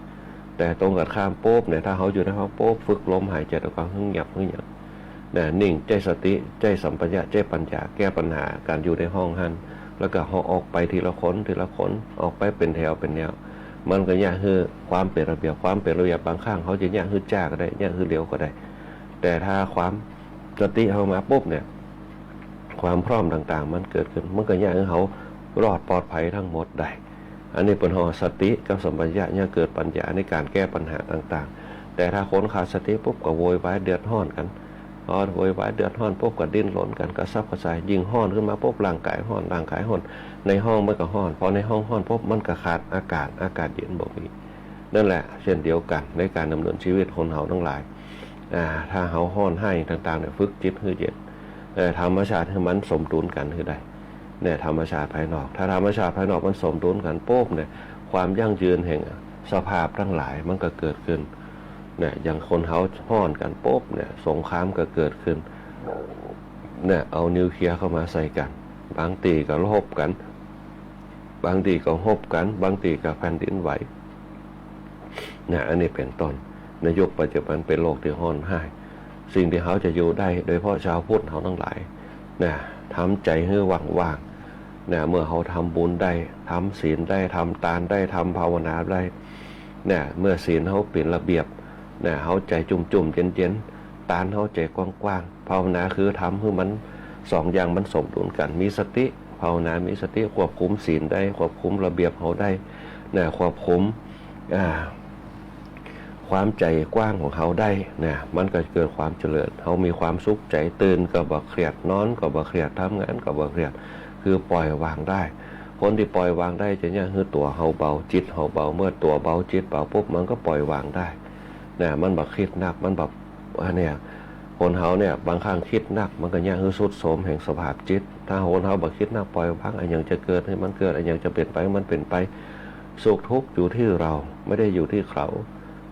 แต่ตรงกั๋นข้ามปุ๊บเนี่ย ถ้าเฮาอยู่ในห้องปุ๊บ ฝึกลมหายใจ๋ตะกอนหื้อเงียบหื้อหยังนะ นิ่ง ใจ๊สติ ใจ๊สัมปชัญญะ ใจ๊ปัญญา แก้ปัญหาก๋านอยู่ในห้องหั้น แล้วก็เฮาออกไปทีละคน ทีละคน ออกไปเป๋นแถวเป๋นแนว มันก็เยียะหื้อความเป๋นระเบียบ ความเป๋นระเบียบ บางครั้งเฮาจะเยียะหื้อจ๊าก็ได้ เยียะหื้อเร็วก็ได้ แต่ถ้าความสติเฮามาปุ๊บเนี่ย ความพร้อมต่างๆ มันเกิดขึ้น มันก็เยียะหื้อเฮารอดปลอดภัยตังหมดได้ อันนี้เปิ้นฮ้องสติกับสัมปชัญญะ เยียะเกิดปัญญาในก๋านแก้ปัญหาต่างๆ แต่ถ้าคนขาดสติปุ๊บก็โวยวายเดือดฮ้อนกั๋น พอโวยวายเดือดฮ้อนปุ๊บก็ดิ้นรนกั๋น กระสับกระส่าย ยิ่งฮ้อนขึ้นมาปุ๊บ ร่างกายฮ้อน ร่างกายฮ้อน ในห้องมันก็ฮ้อน พอในห้องฮ้อนปุ๊บ มันก็ขาดอากาศ อากาศเย็นบ่มี นั่นแหละ เช่นเดียวกั๋น ในก๋านดำเนินชีวิตคนเฮาตังหลาย อ่า ถ้าเฮาฮ้อนไห้ต่างๆ เนี่ย ฝึกจิตหื้อเย็น เอ่อ ธรรมชาติหื้อมันสมดุลกั๋นหื้อได้ เนี่ย ธรรมชาติภายนอก ถ้าธรรมชาติภายนอกมันสมดุลกั๋นปุ๊บเนี่ย ความยั่งยืนแห่งสภาพตังหลายมันก็เกิดขึ้น เนี่ย อย่างคนเฮาฮ้อนกั๋นปุ๊บเนี่ย สงครามก็เกิดขึ้น เนี่ย เอานิวเคลียร์เข้ามาใส่กั๋น บางตี้ก็รบกั๋น บางตี้ก็รบกั๋น บางตี้ก็แผ่นดินไหว นะ อันนี้เป๋นต้น ในยุคปัจจุบันเป๋นโลกตี้ฮ้อนฮ้าย สิ่งตี้เฮาจะอยู่ได้ โดยเฉพาะชาวพุทธเฮาตังหลาย นะ ทำใจ๋หื้อว่างๆ นะ เมื่อเฮาทำบุญได้ ทำศีลได้ ทำตานได้ ทำภาวนาได้ นะ เมื่อศีลเฮาเป๋นระเบียบ นะ เฮาใจ๋จุ่มๆ เย็นๆ ตานเฮาใจ๋กว้างๆ ภาวนาคือทำหื้อมันสองอย่างมันสมดุลกั๋น มีสติ ภาวนา มีสติควบคุมศีลได้ ควบคุมระเบียบเฮาได้ นะ ควบคุม อ่า ความใจ๋กว้างของเฮาได้ นะ มันก็เกิดความเจริญ เฮามีความสุขใจ๋ ตื่นก็บ่เครียด นอนก็บ่เครียด ทำงานก็บ่เครียด คือปล่อยวางได้ คนตี้ปล่อยวางได้จะเยียะหื้อตั๋วเฮาเบา จิตเฮาเบา เมื่อตั๋วเบา จิตเบาปุ๊บ มันก็ปล่อยวางได้ นะ มันบ่กึ๊ดนัก มันบ่ อันเนี้ย คนเฮาเนี่ย บางครั้งกึ๊ดนัก มันก็เยียะหื้อทรุดโทรมแห่งสภาพจิต ถ้าคนเฮาบ่กึ๊ดนัก ปล่อยวาง อะหยังจะเกิดหื้อมันเกิด อะหยังจะเปลี่ยนไปหื้อมันเปลี่ยนไป สุขทุกข์อยู่ที่เรา ไม่ได้อยู่ที่เขา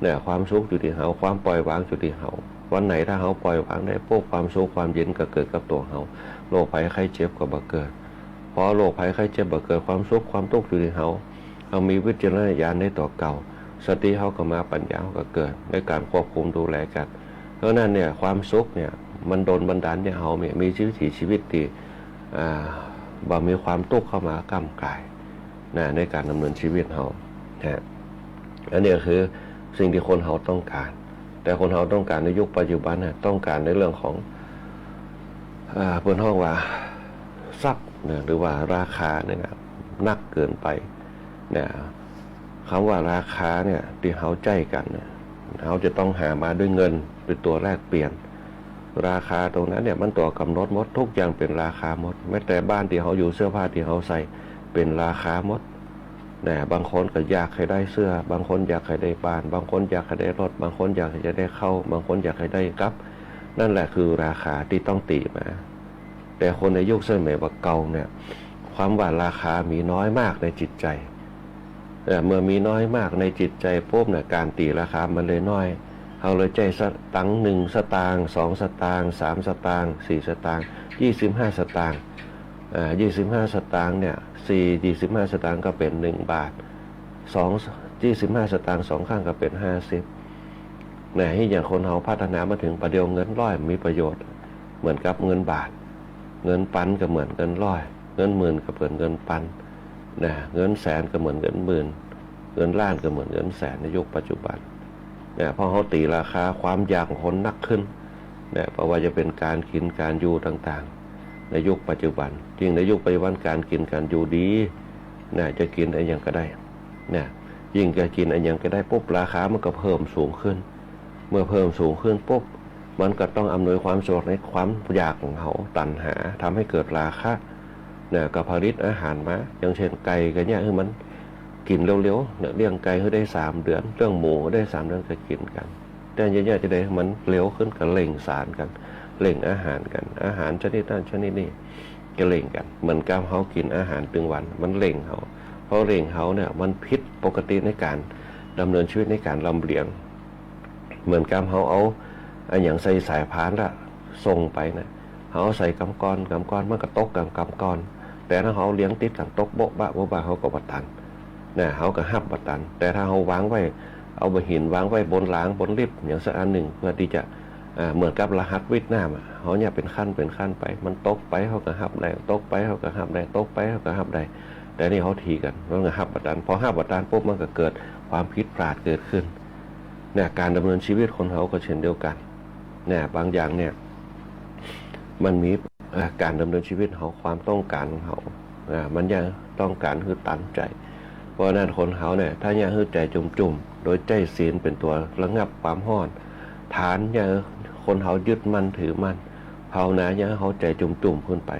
เนี่ย ความสุขอยู่ที่เฮา ความปล่อยวางอยู่ที่เฮา วันไหนถ้าเฮาปล่อยวางได้ปุ๊บ ความสุขความเย็นก็เกิดกับตั๋วเฮา โรคภัยไข้เจ็บก็บ่เกิด พอโรคภัยไข้เจ็บบ่เกิด ความสุขความตุ๊กข์อยู่ที่เฮา เฮามีวิจารณญาณในตั๋วเก่า สติเฮาก็มา ปัญญาเฮาก็เกิด ในก๋านควบคุมดูแลกั๋น เพราะฉะนั้นเนี่ย ความสุขเนี่ย มันดลบันดาลหื้อเฮาเนี่ย มีวิถีชีวิตตี้ อ่า บ่มีความตุ๊กข์เข้ามาก้ำก๋าย นะ ในก๋านดำเนินชีวิตเฮา นะ อันนี้ก็คือสิ่งตี้คนเฮาต้องก๋าน แต่คนเฮาต้องก๋านในยุคปัจจุบันนะ ต้องก๋านในเรื่องของ อ่า เปิ้นฮ้องว่าทรัพย์นะ หรือว่าราคาเนี่ยนะ นักเกินไปนะ กำว่าราคาเนี่ย ตี้เฮาใจ๊กั๋นเนี่ย เฮาจะต้องหามาด้วยเงินเป๋นตั๋วแลกเปลี่ยน ราคาตรงนั้นเนี่ย มันตั๋วก๋ำหนดหมด ทุกอย่างเป๋นราคาหมด แม้แต่บ้านตี้เฮาอยู่ เสื้อผ้าตี้เฮาใส่ เป๋นราคาหมด นะ บางคนก็อยากหื้อได้เสื้อ บางคนอยากหื้อได้บ้าน บางคนอยากหื้อได้รถ บางคนอยากหื้อได้ข้าว บางคนอยากหื้อได้กับ นั่นแหละคือราคาตี้ต้องตี๋มา แต่คนในยุคสมัยบ่าเก่าเนี่ย กำว่าราคามีน้อยมากในจิตใจ๋ เอ่อ เมื่อมีน้อยมากในจิตใจ๋ปุ๊บเนี่ย ก๋านตี๋ราคามันเลยน้อย เฮาเลยใจ๊สตางค์ นึ่งสตางค์ สองสตางค์ สามสตางค์ สี่สตางค์ ยี่สิบห้าสตางค์ อ่า ยี่สิบห้าสตางค์เนี่ย สี่ ยี่สิบห้าสตางค์ก็เป๋นนึ่งบาท สอง ยี่สิบห้าสตางค์สองครั้งก็เป๋นห้าสิบ นะ หื้ออย่างคนเฮาพัฒนามาเถิงปะเดี่ยว เงินร้อยมีประโยชน์เหมือนกับเงินบาท เงินปันก็เหมือนเงินร้อย เงินหมื่นก็เหมือนเงินปัน นะ เงินแสนก็เหมือนเงินหมื่น เงินล้านก็เหมือนเงินแสนในยุคปัจจุบัน นะ เพราะเฮาตี๋ราคาความอยากของคนนักขึ้น นะ บ่ว่าจะเป๋นก๋านกิ๋นก๋านอยู่ต่างๆ ในยุคปัจจุบัน ยิ่งในยุคปัจจุบันก๋านกิ๋นก๋านอยู่ดี นะ จะกิ๋นอะหยังก็ได้ นะ ยิ่งจะกิ๋นอะหยังก็ได้ปุ๊บ ราคามันก็เพิ่มสูงขึ้น เมื่อเพิ่มสูงขึ้นปุ๊บ มันก็ต้องอำนวยความสะดวกในความอยากของเฮา ตัณหา ทำให้เกิดราคะ นะ ก็ผลิตอาหารมา อย่างเช่นไก่ก็เยียะหื้อมันกิ๋นเร็วๆ เนี่ย เลี้ยงไก่หื้อได้สามเดือน เลี้ยงหมูได้สามเดือนก็กิ๋นกั๋น แต่เยียะๆ จะได้หื้อมันเร็วขึ้น ก็เร่งสารกั๋น เร่งอาหารกั๋น อาหารชนิดนั้นชนิดนี้ ก็เร่งกั๋น เหมือนกับเฮากิ๋นอาหารตึงวัน มันเร่งเฮา พอเร่งเฮาเนี่ย มันผิดปกติในก๋านดำเนินชีวิตในก๋านลำเลียง เหมือนกับเฮาเอาอะหยังใส่สายพานแล้วส่งไปนะ เฮาใส่กำก้อน กำก้อนมันก็ตกกำ กำก้อน แต่ถ้าเฮาเรียงติดกั๋นตกโบ๊ะบะ โบ๊ะบะ เฮาก็บ่ตัน นะ เฮาก็ฮับบ่ตัน แต่ถ้าเฮาวางไว้ เอาบ่าหินวางไว้บนรางบนลิฟต์อย่างสักอันนึ่ง เพื่อตี้จะ อ่า เหมือนกับรหัสวิทย์น้ำอะ เฮาเยียะเป๋นขั้นเป๋นขั้นไป มันตกไปเฮาก็ฮับได้ ตกไปเฮาก็ฮับได้ ตกไปเฮาก็ฮับได้ แต่นี่เฮาถีกั๋น มันก็ฮับบ่ตัน พอฮับบ่ตันปุ๊บ มันก็เกิดความผิดพลาดเกิดขึ้น เนี่ย ก๋านดำเนินชีวิตคนเฮาก็เช่นเดียวกั๋น เนี่ย บางอย่างเนี่ย มันมี เอ่อ ก๋านดำเนินชีวิตเฮา ความต้องก๋านของเฮา อ่า มันเยียะต้องก๋านหื้อตันใจ๋ เพราะฉะนั้นคนเฮาเนี่ย ถ้าเยียะหื้อใจ๋จุ่มๆ โดยใจ๊ศีลเป๋นตั๋วระงับความฮ้อน ทานเยียะหื้อคนเฮายึดมั่นถือมั่น ภาวนาเยียะหื้อเฮาใจ๋จุ่มๆ ขึ้นไป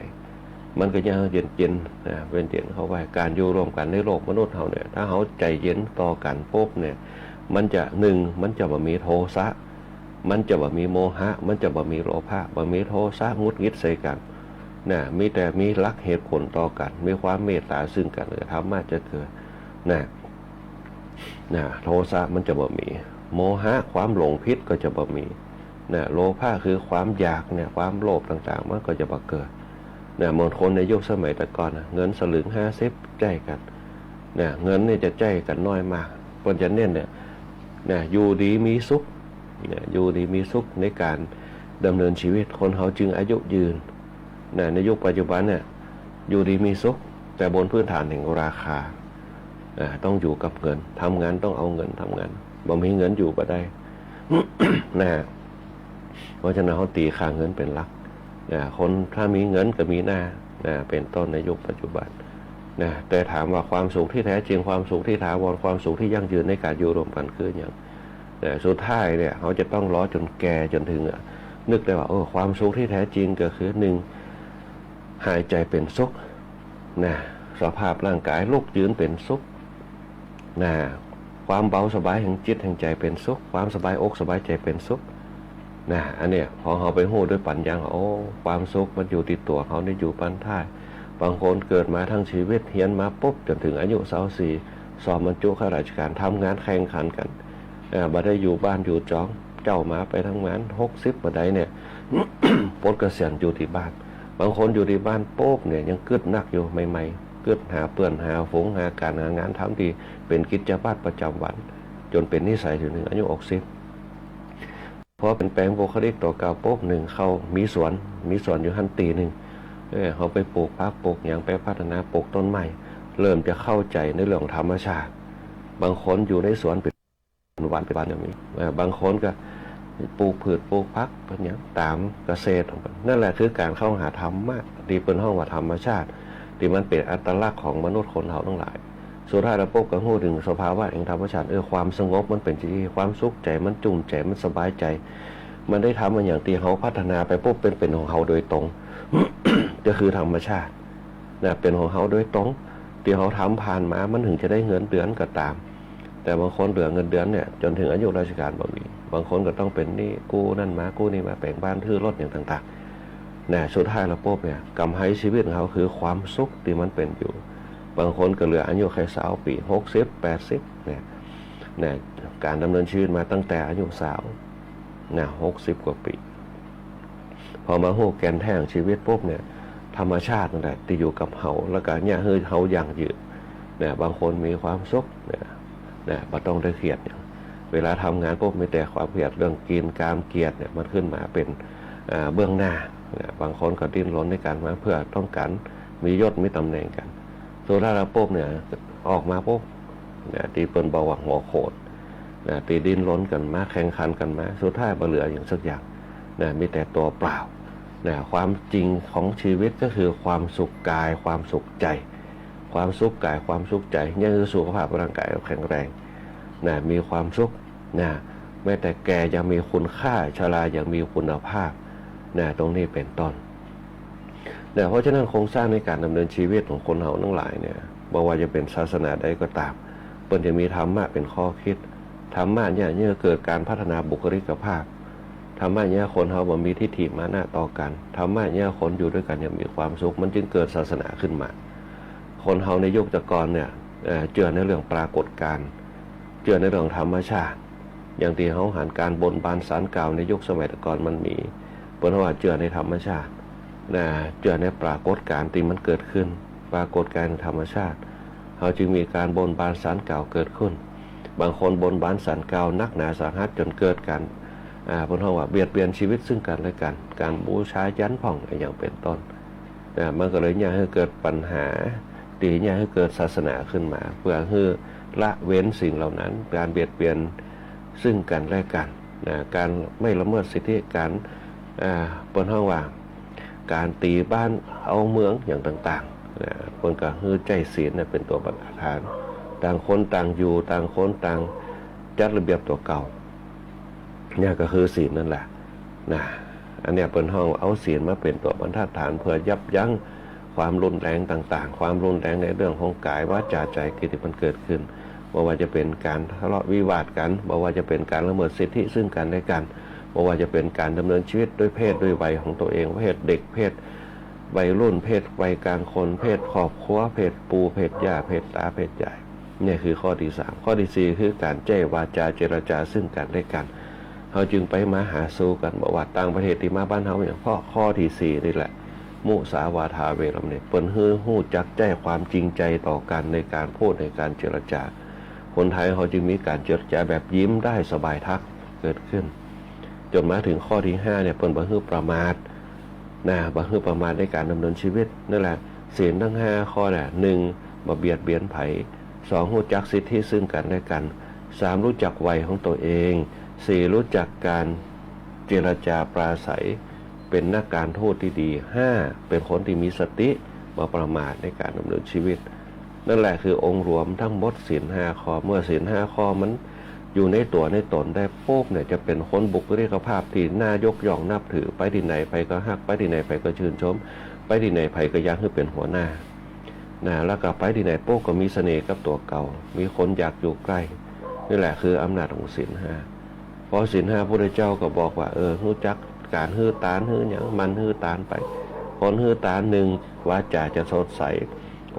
มันก็เยียะหื้อเย็นๆ นะ เย็นๆ เข้าไว้ ก๋านอยู่ร่วมกั๋นในโลกมนุษย์เฮาเนี่ย ถ้าเฮาใจ๋เย็นต่อกั๋นปุ๊บเนี่ย มันจะ นึ่ง มันจะบ่มีโทสะ มันจะบ่มีโมหะ มันจะบ่มีโลภะ บ่มีโทสะ หงุดหงิดใส่กั๋น นะ มีแต่มีหลักเหตุผลต่อกั๋น มีความเมตตาซึ่งกั๋นและกั๋น ธรรมะจะเกิด นะ นะ โทสะมันจะบ่มี โมหะความหลงผิดก็จะบ่มี นะ โลภะคือความอยากเนี่ย ความโลภต่างๆ มันก็จะบ่เกิด นะ บางคนในยุคสมัยแต่ก่อนนะ เงินสลึงห้าสิบใจ๊กั๋น นะ เงินเนี่ยจะใจ๊กั๋นน้อยมาก เปิ้นจะเน้นเนี่ย นะ อยู่ดีมีสุข นะ อยู่ดีมีสุขในก๋านดำเนินชีวิต คนเฮาจึงอายุยืน นะ ในยุคปัจจุบันเนี่ย อยู่ดีมีสุข แต่บนพื้นฐานแห่งราคา อ่า ต้องอยู่กับเงิน ทำงานต้องเอาเงินทำงาน บ่มีเงินอยู่บ่ได้ นะ เพราะฉะนั้นเฮาตี๋ค่าเงินเป๋นหลัก นะ คนถ้ามีเงินก็มีหน้า นะ เป๋นต้นในยุคปัจจุบัน นะ แต่ถามว่าความสุขที่แท้จริง ความสุขที่ถาวร ความสุขที่ยั่งยืนในก๋านอยู่ร่วมกั๋นคือหยัง นะ สุดท้ายเนี่ย เฮาจะต้องรอจ๋นแก่จ๋นเถิงอะ นึกได้ว่า เออ ความสุขที่แท้จริงก็คือ หนึ่ง หายใจ๋เป๋นสุข นะ สภาพร่างก๋ายลุกยืนเป๋นสุข นะ ความเบาสบายแห่งจิตแห่งใจ๋เป๋นสุข ความสบายอกสบายใจ๋เป๋นสุข นะ อันเนี้ย พอเฮาไปฮู้ด้วยปัญญา โอ้ ความสุขมันอยู่ตี้ตั๋วเฮานี่อยู่บั้นท้าย บางคนเกิดมาทั้งชีวิต เฮียนมาปุ๊บจ๋นเถิงอายุซาวสี่ สอบบรรจุข้าราชก๋าน ทำงานแข่งขันกั๋น เอ่อ บ่ได้อยู่บ้านอยู่จอง เจ๊ามาไปทำงาน หกสิบบ่าใดเนี่ย ปลดเกษียณอยู่ตี้บ้าน บางคนอยู่ตี้บ้านปุ๊บเนี่ย ยังกึ๊ดนักอยู่ใหม่ๆ กึ๊ดหาเปื้อนหาฝูง หาก๋านหางานทำตี้เป๋นกิจวัตรประจ๋ำวัน จ๋นเป๋นนิสัยจนเถิงอายุหกสิบ พอเป๋นแปลงบุคลิกตั๋วเก่าปุ๊บ นึ่ง เข้ามีสวน มีสวนอยู่หั้นตี้นึ่ง เออ เฮาไปปลูกผักปลูกหยัง ไปพัฒนาปลูกต้นไม้ เริ่มจะเข้าใจ๋ในเรื่องธรรมชาติ บางคนอยู่ในสวนเป๋นวันเป๋นวันก็มี เออ บางคนก็ปลูกพืชปลูกผักเป๋นหยังต๋ามเกษตรของเปิ้น นั่นแหละคือก๋านเข้าหาธรรมะ ตี้เปิ้นฮ้องว่าธรรมชาติ ตี้มันเป๋นอัตลักษณ์ของมนุษย์คนเฮาตังหลาย สุดท้ายแล้วปุ๊บก็ฮู้เถิงสภาวะแห่งธรรมชาติ เออ ความสงบมันเป๋นจาอี้ ความสุขใจ๋ มันจุ่มใจ๋ มันสบายใจ๋ มันได้ทำอะหยังตี้เฮาพัฒนาไปปุ๊บ เป๋น เป๋นของเฮาโดยตรง ก็คือธรรมชาติ นะ เป๋นของเฮาโดยตรง ตี้เฮาทำผ่านมา มันเถิงจะได้เงินเดือนก็ต๋าม แต่บางคนเหลือเงินเดือนเนี่ย จ๋นเถิงอายุราชก๋านบ่มี บางคนก็ต้องเป๋นหนี้กู้นั่นมากู้นี่มา แป๋งบ้าน ซื้อรถ หยังต่างๆ นะ สุดท้ายแล้วปุ๊บเนี่ย กำไรชีวิตของเฮาคือความสุขตี้มันเป๋นอยู่ บางคนก็เหลืออายุแค่ซาวปี๋ หกสิบ แปดสิบ เนี่ย นะ ก๋านดำเนินชีวิตมาตั้งแต่อายุซาว นะ หกสิบกว่าปี๋ พอมาฮู้แก่นแท้ของชีวิตปุ๊บเนี่ย ธรรมชาตินั่นแหละตี้อยู่กับเฮา แล้วก็เยียะหื้อเฮายั่งยืน นะ บางคนมีความสุข นะ นะ บ่ต้องได้เครียดหยัง เวลาทำงานปุ๊บมีแต่ความเครียด เรื่องกิน ความเครียดเนี่ย มันขึ้นมาเป๋น อ่า เบื้องหน้า นะ บางคนก็ดิ้นรนในก๋านมาเพื่อต้องก๋านมียศมีต๋ำแหน่งกั๋น สุดท้ายแล้วปุ๊บเนี่ย ออกมาปุ๊บ นะ ตี้เปิ้นบอกว่าหัวโขน นะ ตี้ดิ้นรนกั๋นมา แข่งขันกั๋นมา สุดท้ายบ่เหลือหยังสักอย่าง นะ มีแต่ตั๋วเปล่า นะ ความจริงของชีวิตก็คือความสุขกาย ความสุขใจ๋ ความสุขกาย ความสุขใจ๋ เยียะหื้อสุขภาพร่างก๋ายแข็งแรง นะ มีความสุข นะ แม้แต่แก่ยังมีคุณค่า ชรายังมีคุณภาพ นะ ตรงนี้เป๋นต้น นะ เพราะฉะนั้นโครงสร้างในก๋านดำเนินชีวิตของคนเฮาตังหลายเนี่ย บ่ว่าจะเป๋นศาสนาใดก็ต๋าม เปิ้นจะมีธรรมะเป๋นข้อคิด ธรรมะเนี่ย เยียะหื้อเกิดก๋านพัฒนาบุคลิกภาพ ธรรมะเยียะหื้อคนเฮาบ่มีทิฏฐิมานะต่อกั๋น ธรรมะเยียะหื้อคนอยู่ตวยกั๋นอย่างมีความสุข มันจึงเกิดศาสนาขึ้นมา คนเฮาในยุคแต่ก่อนเนี่ย เอ่อ เจื้อในเรื่องปรากฏการณ์ เจื้อในเรื่องธรรมชาติ อย่างตี้เฮาหันก๋านบนบานศาลกล่าวในยุคสมัยแต่ก่อนมันมี เปิ้นว่าเจื้อในธรรมชาติ นะ เจื้อในปรากฏการณ์ตี้มันเกิดขึ้น ปรากฏการณ์ธรรมชาติ เฮาจึงมีก๋านบนบานศาลกล่าวเกิดขึ้น บางคนบนบานศาลกล่าวนักหนาสาหัสจ๋นเกิดก๋าน อ่า เปิ้นฮ้องว่าเบียดเบียนชีวิตซึ่งกั๋นและกั๋น ก๋านบูชายันพ่อง อะหยังเป๋นต้น นะ มันก็เลยเยียะหื้อเกิดปัญหา ตี้เยียะหื้อเกิดศาสนาขึ้นมา เพื่อหื้อละเว้นสิ่งเหล่านั้น ก๋านเบียดเบียนซึ่งกั๋นและกั๋น นะ ก๋านไม่ละเมิดสิทธิ ก๋าน อ่า เปิ้นฮ้องว่า ก๋านตี๋บ้านเอาเมืองอย่างต่างๆ นะ เปิ้นก็หื้อใจ๊ศีลเนี่ยเป๋นตั๋วประธาน ต่างคนต่างอยู่ ต่างคนต่างจัดระเบียบตั๋วเก่า เนี่ยก็คือศีลนั่นแหละ นะ อันเนี้ยเปิ้นฮ้องเอาศีลมาเป๋นตั๋วบรรทัดฐานเพื่อยับยั้งความรุนแรงต่างๆ ความรุนแรงในเรื่องของกาย วาจา ใจ๋ ตี้มันเกิดขึ้น บ่ว่าจะเป๋นก๋านทะเลาะวิวาทกั๋น บ่ว่าจะเป๋นก๋านละเมิดสิทธิซึ่งกั๋นและกั๋น บ่ว่าจะเป๋นก๋านดำเนินชีวิตด้วยเพศด้วยวัยของตั๋วเอง เพศเด็ก เพศวัยรุ่น เพศวัยกลางคน เพศครอบครัว เพศปู่ เพศย่า เพศต๋า เพศยาย เนี่ยคือข้อตี้สาม ข้อตี้สี่ คือก๋านใจ๊วาจาเจรจาซึ่งกั๋นและกั๋น เฮาจึงไปมาหาสู่กั๋น บ่ว่าต่างประเทศตี้มาบ้านเฮา อย่างเพราะข้อตี้สี่นี่แหละ มุสาวาทาเวรมณี เปิ้นหื้อฮู้จักใจ๊ความจริงใจ๋ต่อกั๋นในก๋านพูด ในก๋านเจรจา คนไทยเฮาจึงมีก๋านเจรจาแบบยิ้มได้สบายทักเกิดขึ้น จ๋นมาเถิงข้อตี้ห้าเนี่ย เปิ้นบ่หื้อประมาท นะ บ่หื้อประมาทในก๋านดำเนินชีวิต นั่นแหละ ศีลตังห้าข้อน่ะ หนึ่ง บ่เบียดเบียนใผ สอง ฮู้จักสิทธิซึ่งกั๋นและกั๋น สาม ฮู้จักวัยของตั๋วเอง สี่ ฮู้จักก๋านเจรจาปราศรัย เป๋นนักก๋านทูตตี้ดี ห้า เป๋นคนตี้มีสติ บ่ประมาทในก๋านดำเนินชีวิต นั่นแหละคือองค์รวมตังหมดศีลห้าข้อ เมื่อศีลห้าข้อมันอยู่ในตั๋วในต๋นได้ปุ๊บเนี่ย จะเป๋นคนบุคลิกภาพตี้น่ายกย่องนับถือ ไปตี้ไหนใผก็ฮัก ไปตี้ไหนใผก็ชื่นชม ไปตี้ไหนใผก็อยากหื้อเป๋นหัวหน้า นะ แล้วก็ไปตี้ไหนปุ๊บก็มีเสน่ห์กับตั๋วเก่า มีคนอยากอยู่ใก้ นี่แหละคืออำนาจของศีลห้า เพราะศีลห้าพุทธเจ้าก็บอกว่า เออ ฮู้จักก๋านหื้อตานหื้อหยัง หมั่นหื้อตานไป คนหื้อตาน หนึ่ง วาจาจะสดใส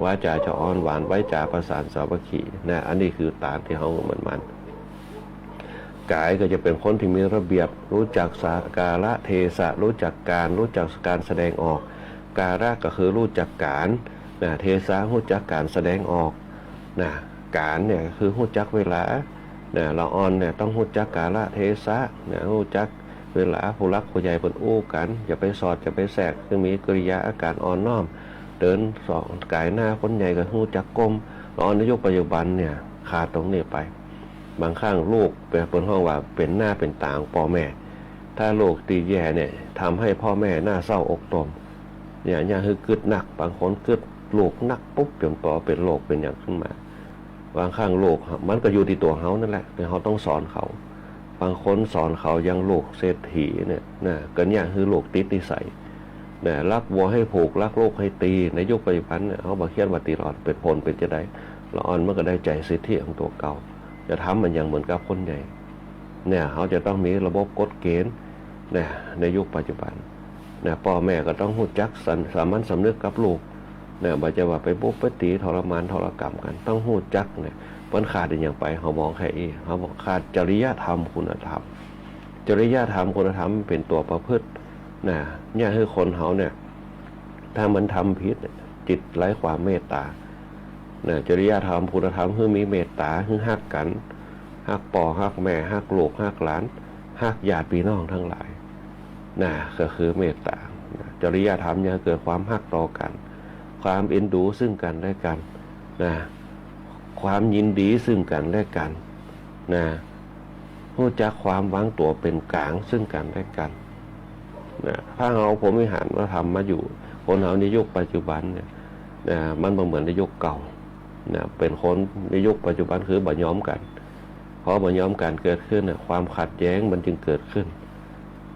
วาจาจะอ่อนหวาน วาจาประสานสามัคคี นะ อันนี้คือตานตี้เฮาหมั่นๆ ก๋ายก็จะเป๋นคนตี้มีระเบียบ ฮู้จักสา กาละเทศะ ฮู้จักก๋าน ฮู้จักก๋านแสดงออก กาละก็คือฮู้จักก๋าน นะ เทศะ ฮู้จักก๋านแสดงออก นะ ก๋านเนี่ยคือฮู้จักเวลา นะ ละอ่อนเนี่ยต้องฮู้จักกาละเทศะ นะ ฮู้จักเวลา ผู้หลักผู้ใหญ่เปิ้นอู้กั๋น อย่าไปสอด อย่าไปแทรก คือมีกิริยาอาก๋านอ่อนน้อม เดินสองก๋ายหน้า คนใหญ่ก็ฮู้จักก้ม ละอ่อนในยุคปัจจุบันเนี่ยขาดตรงนี้ไป บางครั้งลูกเป๋น เปิ้นฮ้องว่าเป๋นหน้าเป๋นต๋าของป้อแม่ ถ้าลูกตี้แย่เนี่ย ทำหื้อป้อแม่หน้าเศร้าอกตม เนี่ย เนี่ยหื้อกึ๊ดนัก บางคนกึ๊ดลูกนักปุ๊บ จ๋นปอเป๋นโรคเป๋นหยังขึ้นมา บางครั้งลูกมันก็อยู่ตี้ตั๋วเฮานั่นแหละ แต่เฮาต้องสอนเขา บางคนสอนเขาอย่างลูกเศรษฐีเนี่ยนะ ก็เนี่ยหื้อลูกติดนิสัย นะ รักวัวให้ผูก รักลูกให้ตี ในยุคปัจจุบันเนี่ย เฮาบ่เคียดว่าตี้ละอ่อนเป๋นผลเป๋นจาใด ละอ่อนมันก็ได้ใจ๋สิทธิของตั๋วเก่า จะทำมันอย่างเหมือนกับคนใหญ่ เนี่ย เฮาจะต้องมีระบบกฎเกณฑ์ นะ ในยุคปัจจุบัน นะ ป้อแม่ก็ต้องฮู้จักสัน สามัญสำนึกกับลูก นะ บ่ใจ้ว่าไปบุบไปตี๋ทรมานทรกรรมกั๋น ต้องฮู้จักเนี่ย เปิ้นขาดอะหยังไป เฮามองแค่อี้ เฮาบอกขาดจริยธรรมคุณธรรม จริยธรรมคุณธรรมเป๋นตั๋วประพฤติ นะ เนี่ยหื้อคนเฮาเนี่ย ถ้ามันทำผิดเนี่ย จิตไร้ความเมตตา นะ จริยธรรมคุณธรรม หื้อมีเมตตา หื้อฮักกั๋น ฮักป้อฮักแม่ ฮักลูกฮักหลาน ฮักญาติปี้น้องตังหลาย นะ ก็คือเมตตา นะ จริยธรรมเนี่ยเกิดความฮักต่อกั๋น ความเอ็นดูซึ่งกั๋นและกั๋น นะ ความยินดีซึ่งกั๋นและกั๋น นะ ฮู้จักความวางตั๋วเป๋นก๋างซึ่งกั๋นและกั๋น นะ ถ้าเฮาพรหมวิหารธรรมมาอยู่ คนเฮาในยุคปัจจุบันเนี่ย นะ มันบ่เหมือนในยุคเก่า นะ เป๋นคนในยุคปัจจุบันคือบ่ยอมกั๋น พอบ่ยอมกั๋นเกิดขึ้นน่ะ ความขัดแย้งมันจึงเกิดขึ้น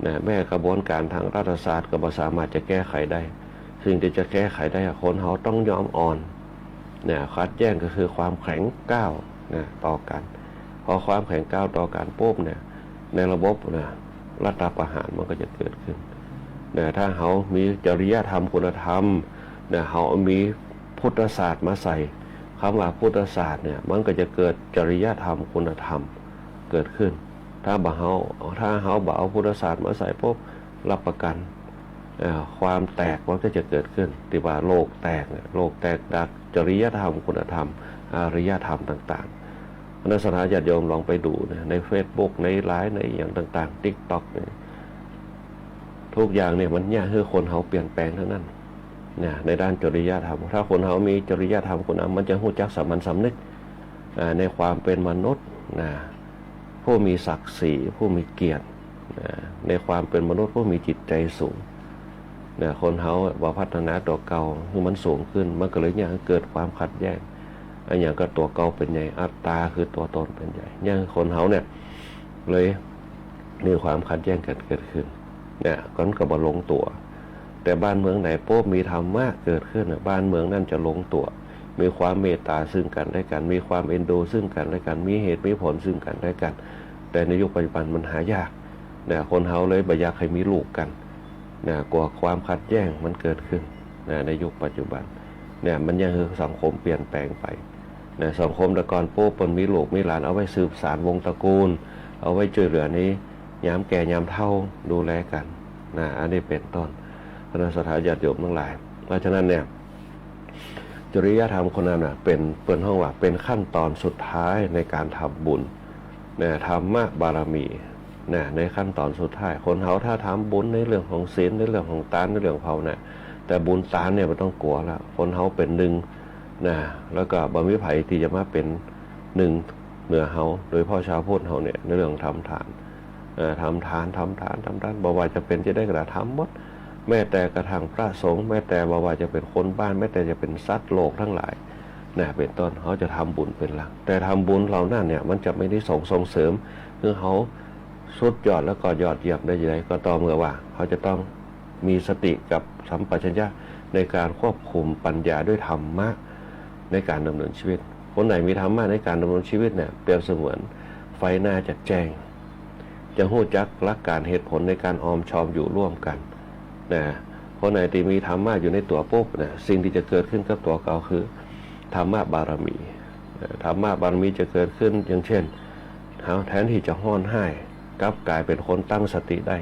นะ แม้กระบวนการทางรัฐศาสตร์ก็บ่สามารถจะแก้ไขได้ สิ่งตี้จะแก้ไขได้ คนเฮาต้องยอมอ่อน นะ ขัดแย้งก็คือความแข็งกร้าว นะ ต่อกั๋น พอความแข็งกร้าวต่อกั๋นปุ๊บเนี่ย ในระบบ นะ รัฐประหารมันก็จะเกิดขึ้น นะ ถ้าเฮามีจริยธรรมคุณธรรม นะ เฮามีพุทธศาสตร์มาใส่ กำว่าพุทธศาสตร์เนี่ย มันก็จะเกิดจริยธรรมคุณธรรมเกิดขึ้น ถ้าบ่เฮา ถ้าเฮาบ่เอาพุทธศาสตร์มาใส่ปุ๊บ รับประกั๋น เอ่อ ความแตกมันก็จะเกิดขึ้น ตี้ว่าโลกแตกเนี่ย โลกแตกจากจริยธรรมคุณธรรม อารยธรรมต่างๆ เพราะฉะนั้นศรัทธาญาติโยมลองไปดูนะ ในเฟซบุ๊ก ในไลน์ ในอะหยังต่างๆ ติ๊กต็อกเนี่ย ทุกอย่างเนี่ยมันเนี่ยหื้อคนเฮาเปลี่ยนแปลงตังนั้น นะ ในด้านจริยธรรม ถ้าคนเฮามีจริยธรรมคุณธรรม มันจะฮู้จักสามัญสำนึก อ่า ในความเป๋นมนุษย์ นะ ผู้มีศักดิ์ศรี ผู้มีเกียรติ นะ ในความเป๋นมนุษย์ผู้มีจิตใจ๋สูง นะ คนเฮาบ่พัฒนาตั๋วเก่าหื้อมันสูงขึ้น มันก็เลยเนี่ยเกิดความขัดแย้ง อะหยังก็ตั๋วเก่าเป๋นใหญ่ อัตตาคือตั๋วตนเป๋นใหญ่ เนี่ยคนเฮาเนี่ยเลยมีความขัดแย้งกั๋นเกิดขึ้น เนี่ย มันก็บ่ลงตั๋ว แต่บ้านเมืองไหนปุ๊บมีธรรมะเกิดขึ้นน่ะ บ้านเมืองนั้นจะลงตั๋ว มีความเมตตาซึ่งกั๋นและกั๋น มีความเอ็นดูซึ่งกั๋นและกั๋น มีเหตุมีผลซึ่งกั๋นและกั๋น แต่ในยุคปัจจุบันมันหายาก นะ คนเฮาเลยบ่อยากหื้อมีลูกกั๋น นะ กั๋วความขัดแย้งมันเกิดขึ้น นะ ในยุคปัจจุบัน เนี่ย มันเนี่ยหื้อสังคมเปลี่ยนแปลงไป นะ สังคมแต่ก่อนปุ๊บ มันมีลูกมีหลาน เอาไว้สืบสานวงศ์ตระกูล เอาไว้จ้วยเหลือในยามแก่ยามเฒ่า ดูแลกั๋น นะ อันนี้เป๋นต้น คณะศรัทธาญาติโยมตังหลาย เพราะฉะนั้นเนี่ย จริยธรรมคนนั้นน่ะ เป๋น เปิ้นฮ้องว่าเป๋นขั้นตอนสุดท้ายในก๋านทำบุญ นะ ธรรมบารมี นะ ในขั้นตอนสุดท้าย คนเฮาถ้าทำบุญในเรื่องของศีล ในเรื่องของตาน ในเรื่องภาวนา แต่บุญตานเนี่ยบ่ต้องกั๋วละ คนเฮาเป๋นนึ่ง นะ แล้วก็บ่มีใผตี้จะมาเป๋นนึ่งเหนือเฮา โดยเฉพาะชาวพุทธเฮาเนี่ย ในเรื่องทำตาน เอ่อ ทำตาน ทำตาน ทำตาน บ่ว่าจะเป๋นจะใดก็ดี ทำหมด แม้แต่กระทั่งพระสงฆ์ แม้แต่บ่ว่าจะเป๋นคนบ้าน แม้แต่จะเป๋นสัตว์โลกตังหลาย นะ เป๋นต้น เฮาจะทำบุญเป๋นหลัก แต่ทำบุญเหล่านั้นเนี่ย มันจะมีอานิสงส์ส่งเสริม คือเฮาสุดยอดแล้วก็ยอดเยี่ยมได้จะใด ก็ต่อเมื่อว่าเฮาจะต้องมีสติกับสัมปชัญญะในก๋านควบคุมปัญญาด้วยธรรมะในก๋านดำเนินชีวิต คนไหนมีธรรมะในก๋านดำเนินชีวิตเนี่ย เปรียบเสมือนไฟหน้าจะแจ้ง จะฮู้จักหลักก๋านเหตุผลในก๋านออมชอมอยู่ร่วมกั๋น นะ คนไหนตี้มีธรรมะอยู่ในตั๋วปุ๊บนะ สิ่งตี้จะเกิดขึ้นกับตั๋วเขาคือธรรมบารมี นะ ธรรมบารมีจะเกิดขึ้น อย่างเช่น เฮาแทนตี้จะฮ้อนฮ้าย กลับก๋ายเป๋นคนตั้งสติได้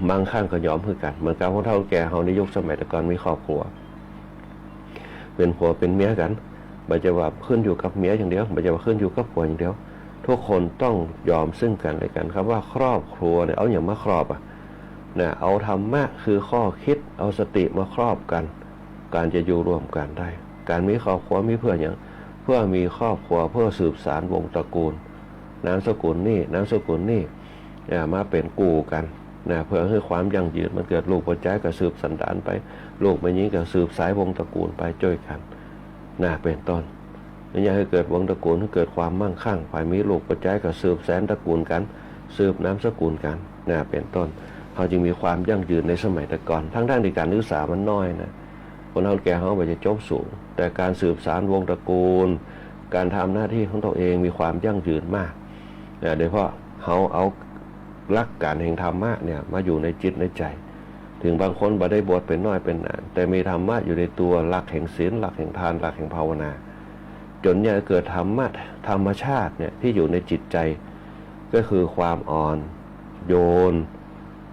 บางครั้งก็ยอมคือกั๋น เหมือนกับคนเฒ่าแก่เฮาในยุคสมัยแต่ก่อนมีครอบครัว เป๋นผัวเป๋นเมียกั๋น บ่ใจ้ว่าขึ้นอยู่กับเมียอย่างเดียว บ่ใจ้ว่าขึ้นอยู่กับผัวอย่างเดียว ทุกคนต้องยอมซึ่งกั๋นและกั๋น กำว่าครอบครัวเนี่ย เอาหยังมาครอบอะ นะ เอาธรรมะคือข้อคิด เอาสติมาครอบกั๋น ก๋านจะอยู่ร่วมกั๋นได้ ก๋านมีครอบครัวมีเปื้อหยัง เปื้อมีครอบครัว เปื้อสืบสานวงศ์ตระกูล นามสกุลนี้ นามสกุลนี้ อ่า มาเป๋นกู้กั๋น นะ เปื้อหื้อความยั่งยืนมันเกิด ลูกผู้จายก็สืบสันดานไป ลูกแม่ญิงก็สืบสายวงศ์ตระกูลไปจ้วยกั๋น นะ เป๋นต้น นี่อยากหื้อเกิดวงศ์ตระกูล หื้อเกิดความมั่งคั่ง ใผมีลูกผู้จายก็สืบแสนตระกูลกั๋น สืบนามสกุลกั๋น นะ เป๋นต้น เฮาจึงมีความยั่งยืนในสมัยแต่ก่อน ทั้งๆ ตี้ก๋านศึกษามันน้อยนะ คนเฒ่าแก่เฮาบ่ใจ้จบสูง แต่ก๋านสืบสานวงศ์ตระกูล ก๋านทำหน้าตี้ของตั๋วเองมีความยั่งยืนมาก นะ โดยเฉพาะเฮาเอาหลักก๋านแห่งธรรมะเนี่ยมาอยู่ในจิตในใจ๋ เถิงบางคนบ่ได้บวชเป๋นน้อยเป๋นนาน แต่มีธรรมะอยู่ในตั๋ว หลักแห่งศีล หลักแห่งตาน หลักแห่งภาวนา จ๋นเนี่ยเกิดธรรมะ ธรรมชาติเนี่ยตี้อยู่ในจิตใจ๋ ก็คือความอ่อนโยน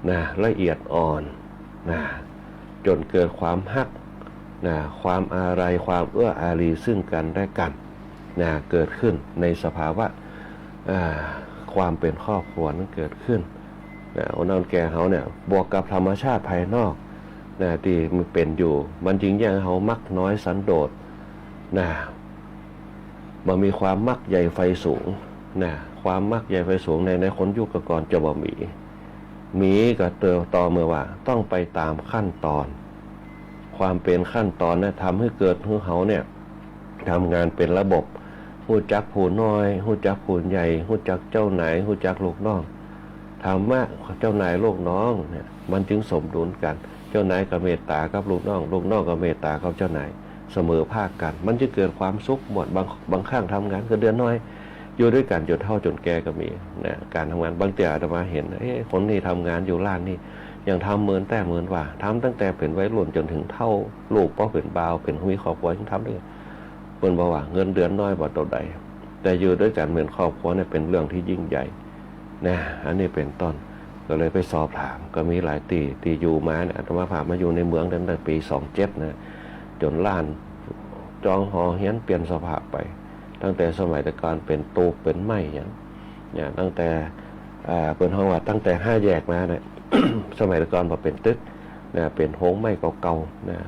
นะ ละเอียดอ่อน นะ จ๋นเกิดความฮัก นะ ความอาลัย ความเอื้ออารีซึ่งกั๋นและกั๋น นะ เกิดขึ้นในสภาวะ อ่า ความเป๋นครอบครัวนั้นเกิดขึ้น นะ คนเฒ่าแก่เฮาเนี่ย บวกกับธรรมชาติภายนอก นะ ตี้มันเป๋นอยู่ มันจึงเยียะหื้อเฮามักน้อยสันโดษ นะ บ่มีความมักใหญ่ใฝ่สูง นะ ความมักใหญ่ใฝ่สูงใน ในคนยุคก่อนจะบ่มี มีก็ต่อเมื่อว่าต้องไปต๋ามขั้นตอน ความเป๋นขั้นตอนนะ ทำหื้อเกิดหื้อเฮาเนี่ย ทำงานเป๋นระบบ ฮู้จักผู้น้อย ฮู้จักผู้ใหญ่ ฮู้จักเจ้านาย ฮู้จักลูกน้อง ธรรมะเจ้านายลูกน้องเนี่ย มันจึงสมดุลกั๋น เจ้านายก็เมตต๋ากับลูกน้อง ลูกน้องก็เมตต๋ากับเจ้านาย เสมอภาคกั๋น มันจะเกิดความสุขหมด บาง บางครั้งทำงานก็เดือนน้อย อยู่ด้วยกั๋นจ๋นเฒ่าจ๋นแก่ก็มี นะ ก๋านทำงาน บางเตื้ออาตมาหัน เอ๊ะ คนนี้ทำงานอยู่ร้านนี้ ยังทำเหมือนแต่เหมือนว่า ทำตั้งแต่เป๋นวัยรุ่นจ๋นเถิงเฒ่า ลูกปอเป๋นบ่าว เป๋นคนมีครอบครัวยังทำได้ เปิ้นบอกว่าเงินเดือนน้อยบ่เต้าใด แต่อยู่ด้วยกั๋นเหมือนครอบครัวเนี่ยเป๋นเรื่องตี้ยิ่งใหญ่ นะ อันนี้เป๋นต้น ก็เลยไปสอบถาม ก็มีหลายตี้ ตี้อยู่มาเนี่ย อาตมาภาพมาอยู่ในเมืองตั้งแต่ปี๋สองเจ็ดนะ จ๋นหลานจองหอเฮียนเปลี่ยนสภาพไป ตั้งแต่สมัยแต่ก่อนเป๋นตูบเป๋นไม้หยัง เนี่ย ตั้งแต่ อ่า เปิ้นฮ้องว่าตั้งแต่ห้าแยกมาเนี่ย สมัยแต่ก่อนบ่เป๋นตึก นะ เป๋นโฮงไม้เก่าๆ นะ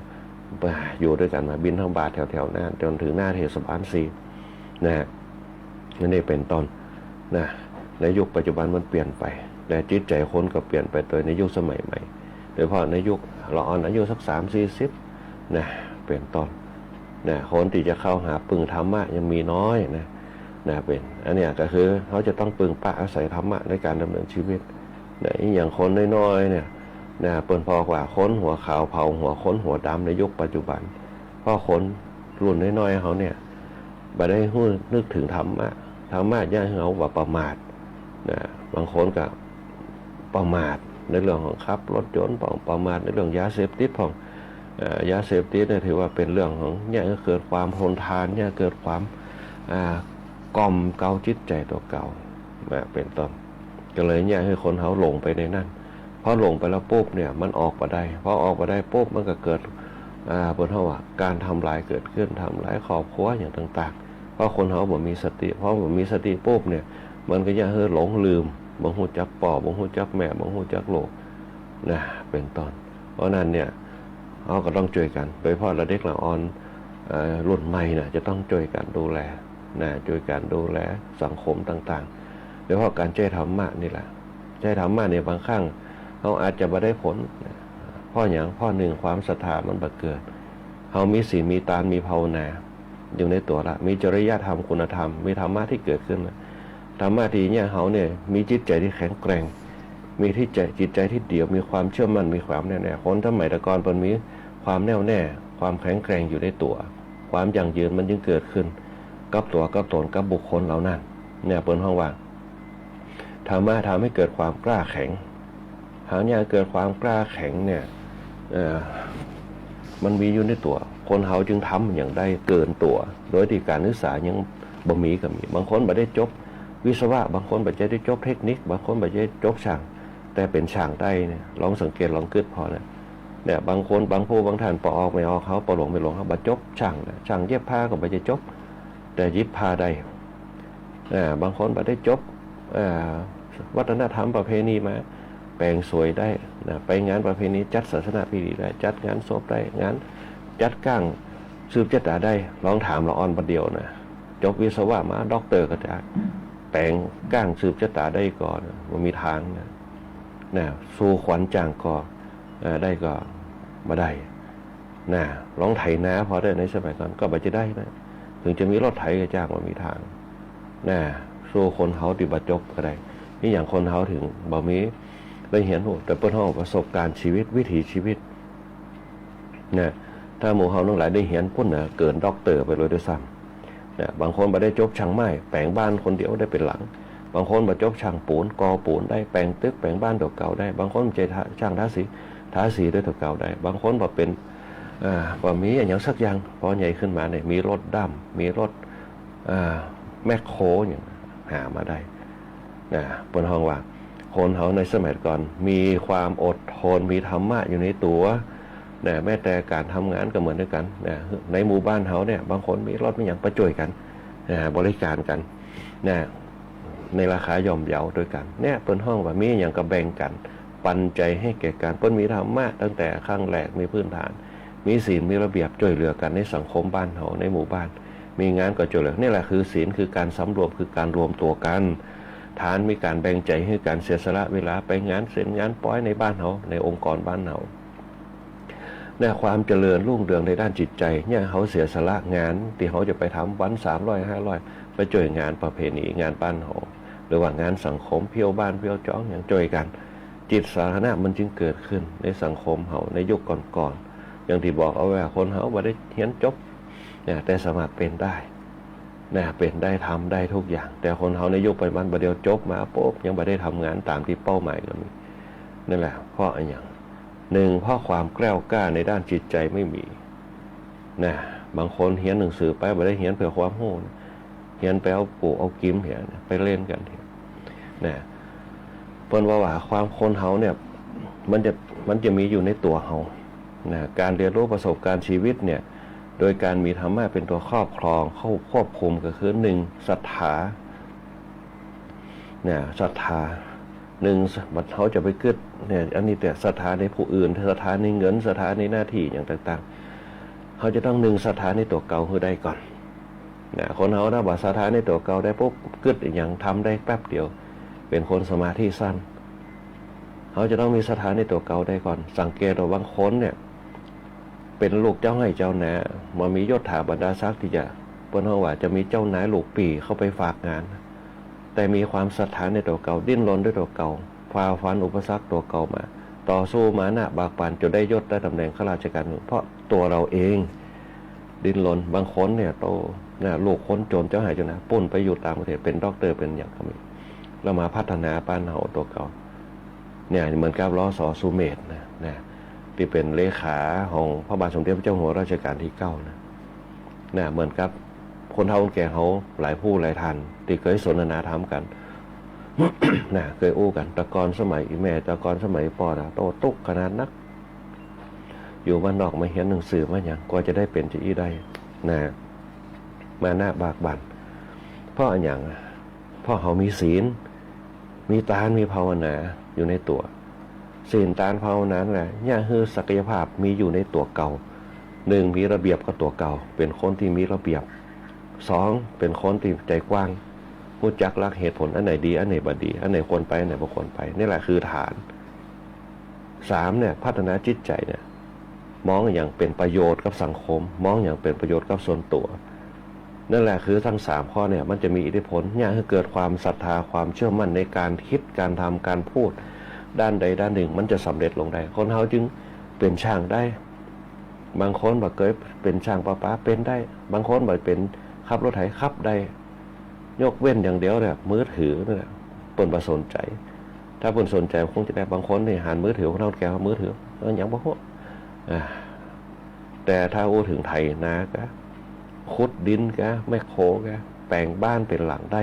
อยู่ด้วยกั๋นมาบิณฑบาตแถวๆ นั้น จ๋นเถิงหน้าเทศบาลสี่ นะ อันนี้เป๋นต้น นะ ในยุคปัจจุบันมันเปลี่ยนไป แต่จิตใจ๋คนก็เปลี่ยนไปโดยในยุคสมัยใหม่ โดยเฉพาะในยุคละอ่อนอายุสักสามสี่สิบ นะ เป๋นต้น นะ คนตี้จะเข้าหาปึงธรรมะยังมีน้อยนะ นะ เป๋น อันเนี้ยก็คือเฮาจะต้องปึงปะอาศัยธรรมะในก๋านดำเนินชีวิต นะ อย่างคนน้อยๆ เนี่ย นะ เปิ้นบอกว่าคนหัวขาวเผาหัว คนหัวดำในยุคปัจจุบัน เพราะคนรุ่นน้อยๆ เฮาเนี่ย บ่ได้ฮู้นึกเถิงธรรมะ ธรรมะเยียะหื้อเฮาว่าประมาท นะ บางคนก็ประมาทในเรื่องของขับรถยนต์พ่อง ประมาทในเรื่องยาเสพติดพ่อง เอ่อ ยาเสพติดเนี่ยถือว่าเป๋นเรื่องของ เยียะหื้อเกิดความทนทาน เยียะหื้อเกิดความ อ่า ก้อมเกลาจิตใจ๋ตั๋วเก่า นะ เป๋นต้น ก็เลยเยียะหื้อคนเฮาหลงไปในนั้น พอหลงไปแล้วปุ๊บเนี่ย มันออกบ่ได้ พอออกบ่ได้ปุ๊บ มันก็เกิด อ่า เปิ้นฮ้องว่าก๋านทำลายเกิดขึ้น ทำลายครอบครัวอย่างต่างๆ เพราะคนเฮาบ่มีสติ พอบ่มีสติปุ๊บเนี่ย มันก็เยียะหื้อหลงลืม บ่ฮู้จักป้อ บ่ฮู้จักแม่ บ่ฮู้จักลูก นะ เป๋นต้น เพราะนั้นเนี่ย เฮาก็ต้องจ้วยกั๋น โดยเฉพาะเด็กละอ่อน เอ่อ รุ่นใหม่น่ะ จะต้องจ้วยกั๋นดูแล นะ จ้วยกั๋นดูแลสังคมต่างๆ โดยเฉพาะก๋านใจ๊ธรรมะนี่แหละ ใจ๊ธรรมะเนี่ยบางครั้งเฮาอาจจะบ่ได้ผล เพราะหยัง เพราะหนึ่ง ความศรัทธามันบ่เกิด เฮามีศีล มีตาน มีภาวนา อยู่ในตั๋วละ มีจริยธรรม คุณธรรม มีธรรมะตี้เกิดขึ้นละ ธรรมะตี้เยียะหื้อเฮาเนี่ย มีจิตใจ๋ตี้แข็งแกร่ง มีจิตใจ๋ จิตใจ๋ตี้เดี่ยว มีความเชื่อมั่น มีความแน่วแน่ คนสมัยแต่ก่อนเปิ้นมีความแน่วแน่ ความแข็งแกร่งอยู่ในตั๋ว ความยั่งยืนมันจึงเกิดขึ้น กับตั๋ว กับต๋น กับบุคคลเหล่านั้น เนี่ย เปิ้นฮ้องว่า ธรรมะทำให้เกิดความกล้าแข็ง หากเยียะหื้อเกิดความกล้าแข็งเนี่ย เอ่อ มันมีอยู่ในตั๋ว คนเฮาจึงทำหยังได้เกินตั๋ว โดยตี้ก๋านศึกษายังบ่มีก็มี บางคนบ่ได้จบวิศวะ บางคนบ่ได้จบเทคนิค บางคนบ่ได้จบช่าง แต่เป๋นช่างได้เนี่ย ลองสังเกต ลองกึ๊ดผ่อนะ เนี่ย บางคน บางผู้ บางต้าน ปอออกแม่ออกเฮา ปอหลวงแม่หลวงเฮา บ่จบช่างนะ ช่างเย็บผ้าก็บ่ได้จบ แต่หยิบผ้าได้ อ่า บางคนบ่ได้จบ อ่า วัฒนธรรมประเพณีมา แป๋งสวยได้นะ ไปงานประเพณี จัดศาสนพิธีได้ จัดงานศพได้ งานจัดก้างสืบจะต๋าได้ ลองถามละอ่อนบ่าเดี่ยวนะ จบวิศวะมา ด็อกเตอร์ก็ได้ แป๋งก้างสืบจะต๋าได้ก่อ บ่มีตางนะ นะ สู่ขวัญจ้างก่อ เอ่อ ได้ก่อ บ่ได้ นะ ลองไถนาผ่อเต๊อะ ในสมัยก่อนก็บ่จะได้นะ เถิงจะมีรถไถก็จ้างบ่มีตาง นะ สู่คนเฮาตี้บ่จบก็ได้ นี่หยังคนเฮาเถิงบ่มีได้เฮียนฮู้ แต่เปิ้นฮ้องประสบการณ์ชีวิต วิถีชีวิต นะ ถ้าหมู่เฮาตังหลายได้เฮียนปู๊นนะ เกินด็อกเตอร์ไปเลยด้วยซ้ำ นะ บางคนบ่ได้จบช่างไม้ แป๋งบ้านคนเดียวได้เป๋นหลัง บางคนบ่จบช่างปูน ก่อปูนได้ แป๋งตึก แป๋งบ้านตั๋วเก่าได้ บางคนบ่ใจ้ช่างทาสี ทาสีได้ตั๋วเก่าได้ บางคนบ่เป๋น อ่า บ่มีอะหยังสักอย่าง ปอใหญ่ขึ้นมาเนี่ย มีรถดำ มีรถ อ่า แมคโครอย่าง หามาได้ นะ เปิ้นฮ้องว่า คนเฮาในสมัยก่อนมีความอดทน มีธรรมะอยู่ในตั๋ว นะ แม้แต่ก๋านทำงานก็เหมือนกั๋น นะ ในหมู่บ้านเฮาเนี่ย บางคนมีรถมีหยังไปจ้วยกั๋น นะ บริการกั๋น นะ ในราคาย่อมเยาด้วยกั๋น เนี่ย เปิ้นฮ้องว่ามีหยังก็แบ่งกั๋น ปันใจ๋หื้อแก่กั๋น เปิ้นมีธรรมะตั้งแต่ครั้งแรก มีพื้นฐาน มีศีล มีระเบียบ จ้วยเหลือกั๋นในสังคมบ้านเฮา ในหมู่บ้าน มีงานก็จ้วยเหลือ นี่แหละคือศีล คือก๋านสำรวม คือก๋านรวมตั๋วกั๋น ทาน มีก๋านแบ่งใจ๋หื้อกั๋น เสียสละเวลาไปงานเส้นงานป๊อยในบ้านเฮา ในองค์กรบ้านเฮา เนี่ย ความเจริญรุ่งเรืองในด้านจิตใจ๋เนี่ย เฮาเสียสละงานตี้เฮาจะไปทำวันสามร้อย ห้าร้อย ไปจ้วยงานประเพณี งานบ้านเฮา หรือว่างานสังคม เผี้ยวบ้าน เผี้ยวจอง หยังจ้วยกั๋น จิตสาธารณะมันจึงเกิดขึ้นในสังคมเฮาในยุคก่อนๆ อย่างตี้บอกเอาไว้ว่า คนเฮาบ่ได้เฮียนจบ นะ แต่สามารถเป๋นได้ นะ เป๋นได้ ทำได้ทุกอย่าง แต่คนเฮาในยุคปัจจุบัน บ่าเดี่ยวจบมาปุ๊บ ยังบ่ได้ทำงานต๋ามตี้เป้าหมายก็มี นั่นแหละ เพราะอะหยัง หนึ่ง เพราะความแกล้วกล้าในด้านจิตใจ๋ไม่มี นะ บางคนเฮียนหนังสือไป บ่ได้เฮียนเปื้อความฮู้นะ เฮียนไปเอากู้เอากิมเหียนะ ไปเล่นกั๋นเหียนะ เปิ้นว่า ว่าความคนเฮาเนี่ย มันจะ มันจะมีอยู่ในตั๋วเฮา นะ ก๋านเฮียนฮู้ประสบการณ์ชีวิตเนี่ย โดยก๋านมีธรรมะเป๋นตั๋วครอบครอง ควบ ควบคุมก็คือ หนึ่ง ศรัทธา นะ ศรัทธา หนึ่ง บัดเฮาจะไปกึ๊ดเนี่ย อันนี้แต่ศรัทธาในผู้อื่น ศรัทธาในเงิน ศรัทธาในหน้าตี้อย่างต่างๆ เฮาจะต้อง หนึ่ง ศรัทธาในตั๋วเก่าหื้อได้ก่อน นะ คนเฮาถ้าบ่ศรัทธาในตั๋วเก่าได้ปุ๊บ กึ๊ดอะหยังทำได้แป๊บเดียว เป๋นคนสมาธิสั้น เฮาจะต้องมีศรัทธาในตั๋วเก่าได้ก่อน สังเกตว่าบางคนเนี่ย เป๋นลูกเจ้าไฮ่เจ้านา บ่มียศถาบรรดาศักดิ์ตี้จะ เปิ้นฮ้องว่าจะมีเจ้านายลูกปี้เข้าไปฝากงาน แต่มีความศรัทธาในตั๋วเก่า ดิ้นรนด้วยตั๋วเก่า ฝ่าฟันอุปสรรคตั๋วเก่ามา ต่อสู้มานะบากบั่นจ๋นได้ยศได้ต๋ำแหน่งข้าราชก๋าน เพราะตั๋วเฮาเอง ดิ้นรน บางคนเนี่ยโต นะ ลูกคนจ๋นเจ้าไฮ่เจ้านา ปู๊นไปอยู่ต่างประเทศ เป๋นด็อกเตอร์ เป๋นหยังก็มี แล้วมาพัฒนาบ้านเฮาตั๋วเก่า เนี่ย เหมือนกับ รส.สุเมธ นะ นะ ตี้เป๋นเลขาของพระบาทสมเด็จพระเจ้าอยู่หัวรัชกาลตี้เก้านะ นะ เหมือนกับคนเฒ่าคนแก่เฮาหลายผู้หลายท่านตี้เกยสนทนาธรรมกั๋น นะ เกยอู้กั๋น แต่ก่อนสมัยอี่แม่ แต่ก่อนสมัยอี่ป้อนะ โอ้ ตุ๊กข์ขนาดนัก อยู่บ้านนอกมาเฮียนหนังสือมาหยัง กว่าจะได้เป๋นจะอี้ได้ นะ มานะบากบั่น เพราะอะหยัง เพราะเฮามีศีล มีตาน มีภาวนาอยู่ในตั๋ว ศีล ตาน ภาวนานั่นแหละ เยียะหื้อศักยภาพมีอยู่ในตั๋วเก่า นึ่ง มีระเบียบกับตั๋วเก่า เป๋นคนตี้มีระเบียบ สอง เป๋นคนตี้ใจ๋กว้าง ฮู้จักหลักเหตุผล อันไหนดี อันไหนบ่ดี อันไหนควรไป อันไหนบ่ควรไป นี่แหละคือฐาน สาม เนี่ย พัฒนาจิตใจ๋เนี่ย มองอะหยังเป๋นประโยชน์กับสังคม มองอะหยังเป๋นประโยชน์กับส่วนตั๋ว นั่นแหละคือทั้งสามข้อเนี่ย มันจะมีอิทธิพล เยียะหื้อเกิดความศรัทธา ความเชื่อมั่นในก๋านกึ๊ด ก๋านทำ ก๋านพูด ด้านใดด้านนึ่ง มันจะสำเร็จลงได้ คนเฮาจึงเป๋นจ้างได้ บางคนบ่เกยเป๋นจ้างประปา เป๋นได้ บางคนบ่เป๋นขับรถไถ ขับได้ ยกเว้นอย่างเดียวเนี่ย มือถือนั่นแหละ เปิ้นบ่สนใจ๋ ถ้าเปิ้นสนใจ๋คงจะได้ บางคนนี่หันมือถือ คนเฒ่าคนแก่มือถือ เออ หยังบ่ฮู้ อ่า แต่ถ้าอู้เถิงไถนาก๊ะ ขุดดินก๊ะ แมคโครก๊ะ แป๋งบ้านเป๋นหลังได้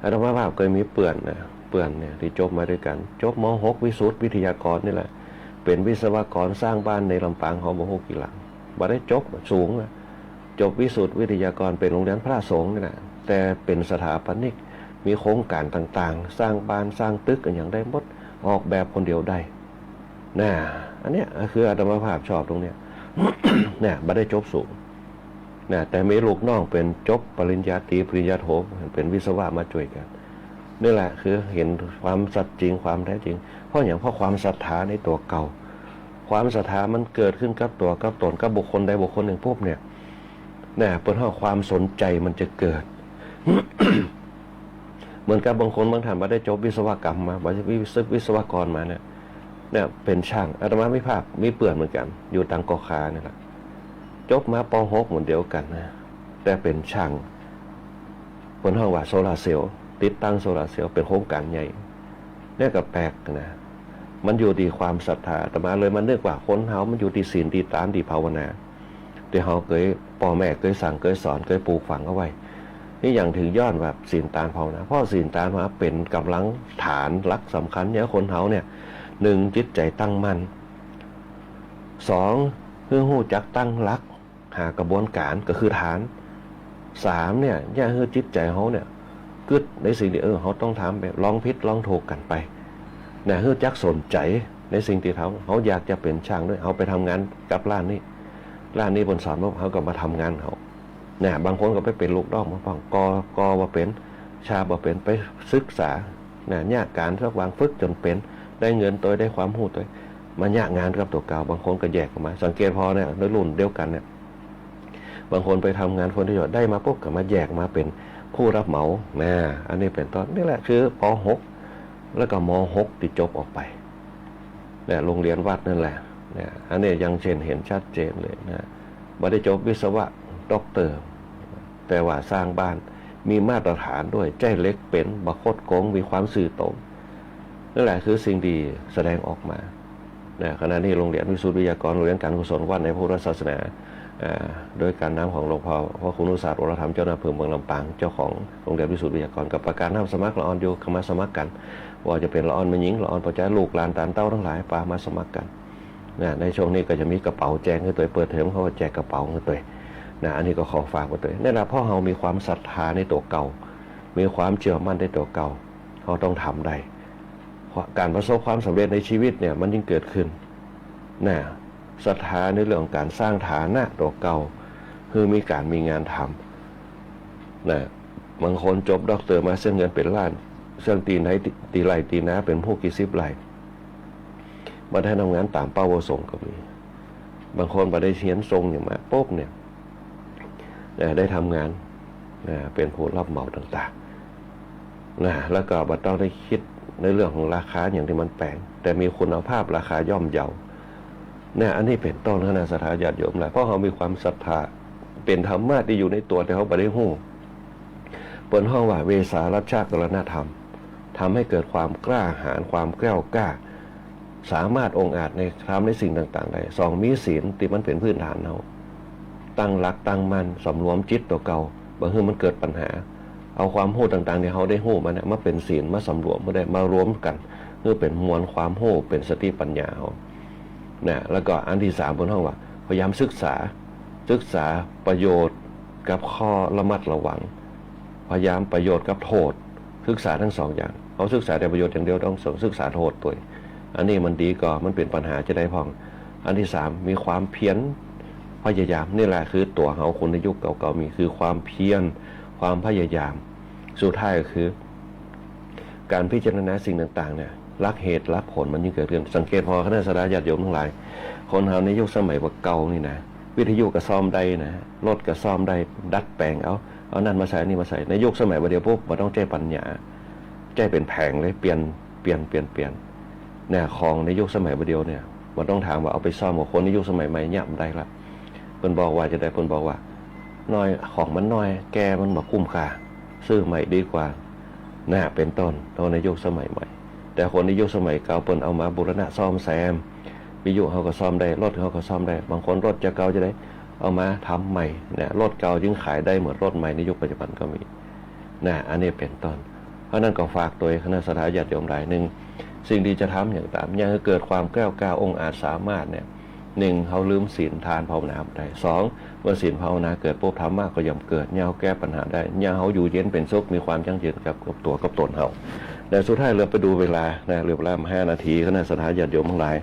อาตมาภาพเกยมีเปื้อนนะ เปื้อนเนี่ยตี้จบมาตวยกั๋น จบ ม.หก วิสุทธิวิทยากรนี่แหละ เป๋นวิศวกรสร้างบ้านในลำปางเฮาบ่ฮู้กี่หลัง บ่ได้จบสูงนะ จบวิสุทธิวิทยากร เป๋นโฮงเฮียนพระสงฆ์นี่แหละ แต่เป๋นสถาปนิก มีโครงก๋านต่างๆ สร้างบ้าน สร้างตึกอะหยังได้หมด ออกแบบคนเดียวได้ นะ อันเนี้ยคืออาตมาภาพชอบตรงเนี้ย นะ บ่ได้จบสูง นะ แต่มีลูกน้องเป๋นจบปริญญาตรี ปริญญาโท เป๋นวิศวะมาจ้วยกั๋น นี่แหละคือหันความสัตย์จริง ความแท้จริง เพราะหยัง เพราะความศรัทธาในตั๋วเก่า ความศรัทธามันเกิดขึ้นกับตั๋ว กับต๋น กับบุคคลใดบุคคลนึ่งปุ๊บเนี่ย นะ เปิ้นฮ้องความสนใจ๋มันจะเกิด เหมือนกับบางคนบางท่านบ่ได้จบวิศวกรรมมา บ่ได้วิศ- วิศวกรมาเนี่ย เนี่ย เป๋นจ้าง อาตมามีภาพ มีเปื้อนเหมือนกั๋น อยู่ตางก่อคานี่แหละ จบมา ป.หก หม้องเดียวกั๋นนะ แต่เป๋นจ้าง เปิ้นฮ้องว่าโซลาร์เซลล์ ติดตั้งโซลาร์เซลล์ เป๋นโครงก๋านใหญ่ เนี่ยก็แปลกนะ มันอยู่ตี้ความศรัทธา อาตมาเลยมานึกว่าคนเฮามันอยู่ตี้ศีล ตี้ตาน ตี้ภาวนา ตี้เฮาเกย ป้อแม่เกยสั่ง เกยสอน เกยปลูกฝังเอาไว้ นี่หยังเถิงย้อนว่าศีล ตาน ภาวนา เพราะศีล ตาน ภาวนาเป๋นก๋ำลังฐานหลักสำคัญเยียะหื้อคนเฮาเนี่ย นึ่ง จิตใจ๋ตั้งมั่น สอง หื้อฮู้จักตั้งหลัก หากระบวนก๋าน ก็คือฐาน สาม เนี่ย เยียะหื้อจิตใจ๋เฮาเนี่ย กึ๊ดในสิ่งตี้ เออ เฮาต้องทำ แบบลองผิดลองถูกกั๋นไป นะ ฮู้จักสนใจ๋ในสิ่งตี้ทำ เฮาอยากจะเป๋นจ้างด้วย เฮาไปทำงานกับร้านนี้ ร้านนี้เปิ้นสอนมา เฮาก็มาทำงานเฮา นะ บางคนก็ไปเป๋นลูกน้องมาพ่อง ก่อ ก่อบ่เป๋น ฉาบบ่เป๋น ไปศึกษา นะ เยียะก๋านสักวาง ฝึกจ๋นเป๋น ได้เงินตวย ได้ความฮู้ตวย มาเยียะงานกับตั๋วเก่า บางคนก็แยกออกมา สังเกตผ่อเนี่ย ในรุ่นเดียวกั๋นเนี่ย บางคนไปทำงานผลประโยชน์ ได้มาปุ๊บก็มาแยกมาเป๋นผู้รับเหมา นะ อันนี้เป๋นต้น นี่แหละคือ ป.หก แล้วก็ ม.หก ตี้จบออกไป เนี่ย โฮงเฮียนวัดนั่นแหละ เนี่ย อันนี้ยังเห็น เห็นชัดเจนเลยนะ บ่ได้จบวิศวะ ด็อกเตอร์ แต่ว่าสร้างบ้านมีมาตรฐานด้วย ใจ๊เหล็กเป๋น บ่คดโกง มีความซื่อตรง นั่นแหละคือสิ่งตี้แสดงออกมา นะ ขณะนี้โฮงเฮียนวิสุทธิวิทยากร โฮงเฮียนก๋านกุศลวัดในพุทธศาสนา อ่า โดยก๋านนำของหลวงพ่อพระครูอนุสาสน์ วรธรรม เจ้าหน้าเผิงเมืองลำปาง เจ้าของโฮงเฮียนวิสุทธิวิทยากร ก็ประกาศฮับสมัครละอ่อนอยู่ เข้ามาสมัครกั๋น บ่ว่าจะเป๋นละอ่อนแม่ญิง ละอ่อนป้อจาย ลูกหลานตานเต้าตังหลาย ปามาสมัครกั๋น นะ ในช่วงนี้ก็จะมีกระเป๋าแจกหื้อตวย เปิดเทอมเขาก็แจกกระเป๋าหื้อตวย นะ อันนี้ก็ขอฝากไว้ตวย นี่แหละ เพราะเฮามีความศรัทธาในตั๋วเก่า มีความเชื่อมั่นในตั๋วเก่า เฮาต้องทำได้ ก๋านประสบความสำเร็จในชีวิตเนี่ย มันจึงเกิดขึ้น นะ ศรัทธาในเรื่องของก๋านสร้างฐานะตั๋วเก่า คือมีก๋านมีงานทำ นะ บางคนจบด็อกเตอร์มา เสี้ยงเงินเป๋นล้าน เสี้ยงตี้ไหน ตี้ ตี้ไร่ตี้นาเป๋นฮู้กี่สิบไร่ บ่ได้ทำงานต๋ามเป้าประสงค์ก็มี บางคนบ่ได้เฮียนตรงหยังมาปุ๊บเนี่ย นะ ได้ทำงาน นะ เป๋นผู้รับเหมาต่างๆ นะ แล้วก็บ่ต้องได้กึ๊ดในเรื่องของราคาอย่างตี้มันแปง แต่มีคุณภาพราคาย่อมเยา นะ อันนี้เป๋นต้น คณะศรัทธาญาติโยมหลาย เพราะเฮามีความศรัทธา เป๋นธรรมะตี้อยู่ในตั๋ว แต่เฮาบ่ได้ฮู้ เปิ้นฮ้องว่า เวสารัชชะกรณธรรม ทำให้เกิดความกล้าหาญ ความแกล้วกล้า สามารถองอาจใน ทำในสิ่งต่างๆ ได้ สอง มีศีลตี้มันเป๋นพื้นฐานเฮา ตั้งหลักตั้งมั่น สำรวมจิตตั๋วเก่า บ่หื้อมันเกิดปัญหา เอาความฮู้ต่างๆ ตี้เฮาได้ฮู้มาเนี่ย มาเป๋นศีล มาสำรวม บ่ได้ มารวมกั๋น หื้อเป๋นมวลความฮู้ เป๋นสติปัญญาเฮา นะ แล้วก็อันตี้สาม เปิ้นฮ้องว่า พยายามศึกษา ศึกษาประโยชน์กับข้อระมัดระวัง พยายามประโยชน์กับโต้ษ ศึกษาตึงสองอย่าง เฮาศึกษาแต่ประโยชน์อย่างเดียว บ่ต้องศึกษาโต้ษตวย อันนี้มันดีก่อ มันเป๋นปัญหาจาใดพ่อง อันตี้สาม มีความเพียร พยายาม นี่แหละคือตั๋วเฮาคนในยุคเก่าๆ มี คือความเพียร ความพยายาม สุดท้ายก็คือ ก๋านพิจารณาสิ่งต่างๆ เนี่ย หลักเหตุหลักผลมันจึงเกิดขึ้น สังเกตผ่อคณะศรัทธาญาติโยมตังหลาย คนเฮาในยุคสมัยบ่าเก่านี่นะ วิทยุก็ซ่อมได้นะ รถก็ซ่อมได้ ดัดแป๋งเอา เอาอันนั้นมาใส่ อันนี้มาใส่ ในยุคสมัยบ่าเดี่ยวปุ๊บ บ่ต้องใจ๊ปัญญา ใจ๊เป๋นแผงเลย เปลี่ยน เปลี่ยน เปลี่ยน เปลี่ยน เนี่ย ของในยุคสมัยบ่าเดี่ยวเนี่ย บ่ต้องถามว่าเอาไปซ่อม กับคนในยุคสมัยใหม่เนี่ย บ่ได้ละ เปิ้นบอกว่าจาใด เปิ้นบอกว่า น้อย ของมันน้อย แก่มันบ่คุ้มค่า ซื้อใหม่ดีกว่า นะ เป๋นต้น คนในยุคสมัยใหม่ แต่คนในยุคสมัยเก่าเปิ้นเอามาบูรณะซ่อมแซม วิทยุเฮาก็ซ่อมได้ รถเฮาก็ซ่อมได้ บางคนรถจะเก่าจาใด เอามาทำใหม่ นะ รถเก่าจึงขายได้เหมือนรถใหม่ในยุคปัจจุบันก็มี นะ อันนี้เป๋นต้น เพราะนั้นก็ฝากตวยคณะศรัทธาญาติโยมหลาย นึ่ง สิ่งตี้จะทำอย่างต๋าม อย่าหื้อเกิดความแกล้วกล้าองอาจสามารถเนี่ย นึ่ง เฮาลืมศีลทานภาวนาบ่ได้ สอง เมื่อศีลภาวนาเกิดปุ๊บ ธรรมะก็ย่อมเกิด เยียะเฮาแก้ปัญหาได้ เยียะเฮาอยู่เย็นเป๋นสุข มีความยั่งยืนกับ กับตั๋วกับต๋นเฮา และสุดท้ายเหลือไปดูเวลานะ เหลือเวลาห้านาที คณะศรัทธาญาติโยมตังหลาย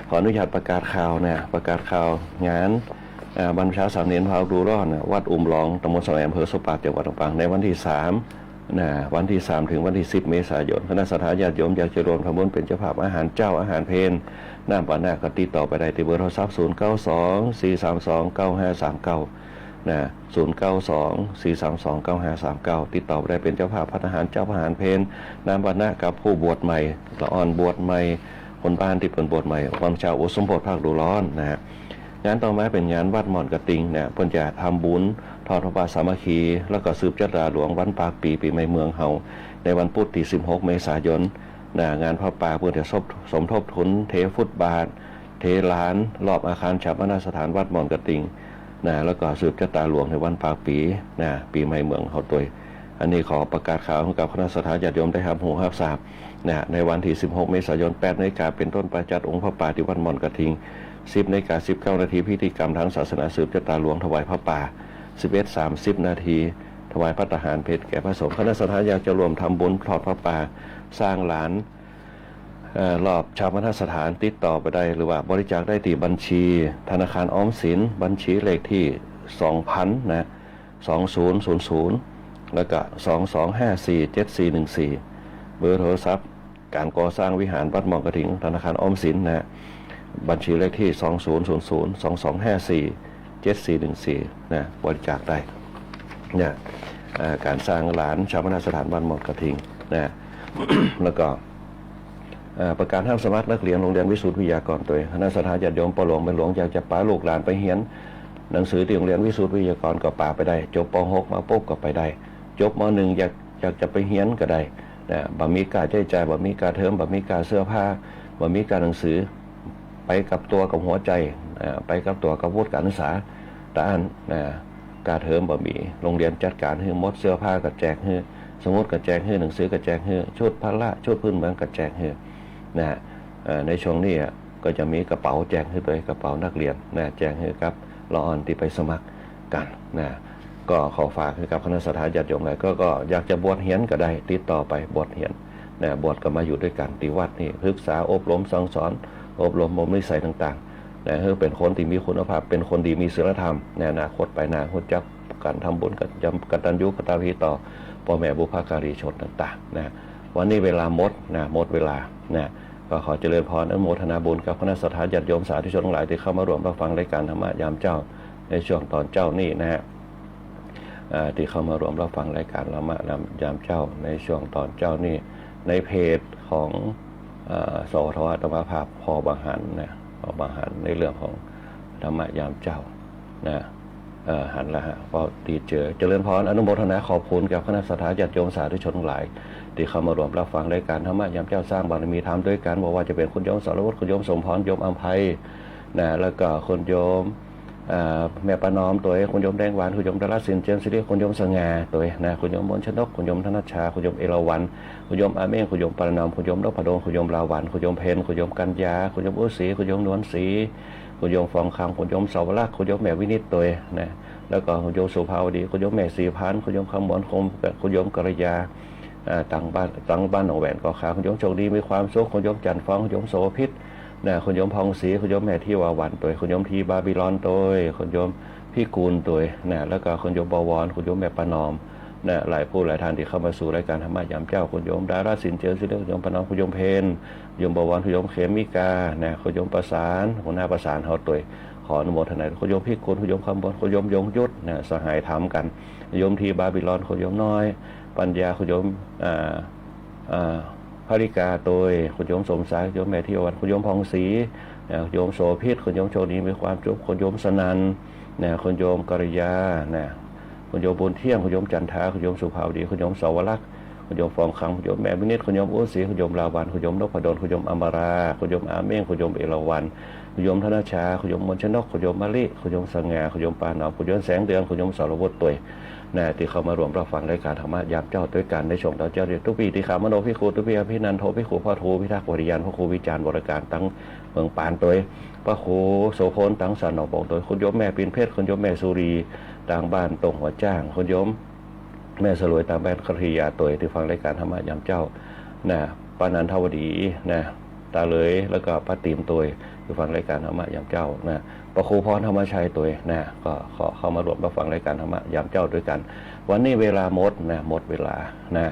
ขออนุญาตประกาศข่าวนะ ประกาศข่าวงาน อ่า บรรพชาสามเณรพาดูร้อนนะ วัดอุ้มหลอง ตำบลสะแหมด อำเภอสบปาด จังหวัดลำปาง ในวันตี้สาม นะ วันตี้สามเถิงวันตี้สิบเมษายน คณะศรัทธาญาติโยมอยากจะร่วมทำบุญเป๋นเจ้าภาพอาหารเจ๊า อาหารเพล น้ำปานะ ก็ติดต่อไปได้ตี้เบอร์โทรศัพท์ ศูนย์เก้าสอง สี่สามสอง เก้าห้าสามเก้า นะ ศูนย์เก้าสอง สี่สามสอง เก้าห้าสามเก้า ติดต่อไปได้ เป๋นเจ้าภาพภัตตาหารเจ๊า อาหารเพล น้ำปานะ กับผู้บวชใหม่ ละอ่อนบวชใหม่ คนบ้านตี้เปิ้นบวชใหม่ บรรพชาอุปสมบทภาคฤดูร้อนนะฮะ งานต่อมาเป๋นงานวัดหม่อนกระติงนะ เปิ้นจะทำบุญทอดผ้าป่าสามัคคี แล้วก็สืบจะตราหลวงวันปากปี๋ ปี๋ใหม่เมืองเฮา ในวันพุธตี้สิบหกเมษายนนะ งานผ้าป่าเปิ้นจะสม สมทบทุนเทฟุตบาท เทลาน รอบอาคารฌาปนสถานวัดหม่อนกระติงนะ แล้วก็สืบจะตราหลวงในวันปากปี๋นะ ปี๋ใหม่เมืองเฮาตวย อันนี้ขอประกาศข่าวหื้อกับคณะศรัทธาญาติโยมได้ฮับฮู้ฮับทราบนะ ในวันตี้สิบหกเมษายน แปดนาฬิกาเป๋นต้นไป จัดองค์ผ้าป่าตี้วัดหม่อนกระติง สิบนาฬิกาสิบเก้านาที พิธีกรรมทางศาสนาสืบจะตราหลวงถวายผ้าป่า สิบเอ็ดสามสิบนาที ถวายภัตตาหารเพลแก่พระสงฆ์ คณะศรัทธาอยากจะร่วมทำบุญทอดผ้าป่า สร้างลาน เอ่อ รอบฌาปนสถาน ติดต่อไปได้ หรือว่าบริจาคได้ตี้บัญชีธนาคารออมสิน บัญชีเลขตี้ สองพัน นะ สองศูนย์ศูนย์ศูนย์ แล้วก็ สองสองห้าสี่เจ็ดสี่หนึ่งสี่ เบอร์โทรศัพท์ ก๋านก่อสร้างวิหารวัดหม่อนกระติง ธนาคารออมสินนะ บัญชีเลขตี้ สองศูนย์ศูนย์ศูนย์ สองสองห้าสี่เจ็ดสี่หนึ่งสี่ นะ บริจาคได้ เนี่ย เอ่อ ก๋านสร้างลานฌาปนสถานวัดหม่อนกระติงนะ แล้วก็ เอ่อ ประกาศฮับสมัครนักเรียนโฮงเฮียนวิสุทธิวิทยากรตวย คณะศรัทธาญาติโยมป้อหลวงแม่หลวงอยากจะปาลูกหลานไปเฮียนหนังสือตี้โฮงเฮียนวิสุทธิวิทยากรก็ปาไปได้ จบ ป.หก มาปุ๊บก็ไปได้ จบ ม.หนึ่ง อยาก อยากจะไปเฮียนก็ได้นะ บ่มีก้าใจ๊จ่าย บ่มีก้าเทอม บ่มีก้าเสื้อผ้า บ่มีก้าหนังสือ ไปกับตั๋วกับหัวใจ๋ อ่า ไปกับตั๋วกับวุฒิก๋านศึกษา ตาอั้นนะ ก้าเทอมบ่มี โฮงเฮียนจัดก๋านหื้อหมด เสื้อผ้าก็แจกหื้อ สมุดก็แจกหื้อ หนังสือก็แจกหื้อ ชุดพละ ชุดพื้นเมืองก็แจกหื้อนะ เอ่อ ในช่วงนี้อะ ก็จะมีกระเป๋าแจกหื้อตวย กระเป๋านักเรียนนะ แจกหื้อกับละอ่อนตี้ไปสมัครกั๋นนะ ก็ขอฝากหื้อกับคณะศรัทธาญาติโยมหลาย ก็ ก็อยากจะบวชเฮียนก็ได้ ติดต่อไปบวชเฮียนนะ บวชก็มาอยู่ตวยกั๋นตี้วัดนี่ ศึกษาอบรมสั่งสอน อบรมบ่มนิสัยต่างๆ นะ หื้อเป๋นคนตี้มีคุณภาพ เป๋นคนดีมีศีลธรรม ในอนาคตไปหน้า ฮู้จักก๋านทำบุญ ก๋านยำ กตัญญูกตเวทีต่อป้อแม่บุพการีชนต่างๆ นะ วันนี้เวลาหมดนะ หมดเวลานะ ก็ขอเจริญพรอนุโมทนาบุญกับคณะศรัทธาญาติโยมสาธุชนตังหลายตี้เข้ามาร่วมรับฟังรายก๋านธรรมะยามเจ๊าในช่วงต๋อนเจ๊านี้นะฮะ อ่า ตี้เข้ามาร่วมรับฟังรายก๋านธรรมะยามเจ๊าในช่วงต๋อนเจ๊านี้ ในเพจของ อ่า สวท อาตมาภาพผ่อบังหันนะ ผ่อบังหันในเรื่องของธรรมะยามเจ๊านะ เอ่อ หันละฮะ ก็ดีเจอ เจริญพร อนุโมทนาขอบคุณกับคณะศรัทธาญาติโยมสาธุชนทั้งหลาย ตี้เข้ามาร่วมรับฟังรายการธรรมะยามเจ๊า สร้างบารมีธรรมด้วยกัน บ่ว่าจะเป๋นคุณโยมสรวุฒิ คุณโยมสมพร โยมอำไพ นะ แล้วก็คุณโยม อ่า แม่ประนอมตวย คุณโยมแดงหวาน คุณโยมดาราศิลป์ เจียมสิริ คุณโยมสง่าตวยนะ คุณโยมมนต์ชนก คุณโยมธนัชชา คุณโยมเอราวัณ คุณโยมอาเม่ง คุณโยมประนอม คุณโยมนพดล คุณโยมลาวัณ คุณโยมเพ็ญ คุณโยมกัญญา คุณโยมอุศรี คุณโยมนวลศรี คุณโยมฟองคำ คุณโยมเสาวลักษณ์ คุณโยมแม่วินิจตวยนะ แล้วก็คุณโยมสุภาวดี คุณโยมแม่ศรีพันธ์ คุณโยมคำหมอน คุณโยมกัลยา อ่า ตังบ้าน ตังบ้านหนองแหวนเกาะขาว คุณโยมโชคดีมีความสุข คุณโยมจันทร์ฟอง คุณโยมโสภิต นะ คุณโยมพองศรี คุณโยมแม่ทิวาวันตวย คุณโยมทีบาบิลอนตวย คุณโยมพิกูลตวยนะ แล้วก็คุณโยมบวร คุณโยมแม่ประนอมนะ หลายผู้หลายท่านตี้เข้ามาสู่รายการธรรมะยามเจ๊า คุณโยมดาราศิลป์ เจียมสิริ คุณโยมประนอม คุณโยมเพ็ญ คุณโยมบวร คุณโยมเขมิกานะ คุณโยมประสาน หัวหน้าประสานเฮาตวย ขออนุโมทนา คุณโยมพิกูล คุณโยมคำหมอน คุณโยมยงยุทธนะ สหายธรรมกั๋น คุณโยมทีบาบิลอน คุณโยมน้อยปัญญา คุณโยม อ่า อ่า ภริกาตวย คุณโยมสมศักดิ์ คุณโยมแม่ทิวาวัน คุณโยมพองศรีนะ คุณโยมโสภิต คุณโยมโชคดีมีความสุข คุณโยมสนั่นนะ คุณโยมกัลยานะ คุณโยมบุญเที่ยง คุณโยมจันทา คุณโยมสุภาวดี คุณโยมเสาวลักษณ์ คุณโยมฟองคำ คุณโยมแม่วินิจ คุณโยมอุศรี คุณโยมลาวัณ คุณโยมนพดล คุณโยมอมรา คุณโยมอาเม่ง คุณโยมเอราวัณ คุณโยมธนัชชา คุณโยมมนต์ชนก คุณโยมมะลิ คุณโยมสง่า คุณโยมปานอม คุณโยมแสงเดือน คุณโยมสรวุฒิตวย นะ ตี้เข้ามาร่วมรับฟังรายการธรรมะยามเจ๊าตวยกั๋นในช่วงเจ๊าเดียว ตุ๊ปี้ตี้ข้ามโนภิกขุ ตุ๊ปี้อภินันโทภิกขุ พระครูพิทักษ์วริยาน พระครูวิจารณ์วรการตังเมืองปานตวย พระครูโสภณตังสันหนองโป่งตวย คุณโยมแม่ปิ่นเพชร คุณโยมแม่สุรี ตางบ้านตงหัวจ้าง คุณโยมแม่สลวยตางบ้านคัตยาตวย ตี้ฟังรายการธรรมะยามเจ๊านะ ป้านันทวดีนะ ตาเหลย แล้วก็ป้าติ๋มตวย ตี้ฟังรายการธรรมะยามเจ๊านะ พระครูพรธรรมชัยตวยนะ ก็ขอเข้ามาร่วมรับฟังรายการธรรมะยามเจ๊าตวยกั๋น วันนี้เวลาหมดนะ หมดเวลานะ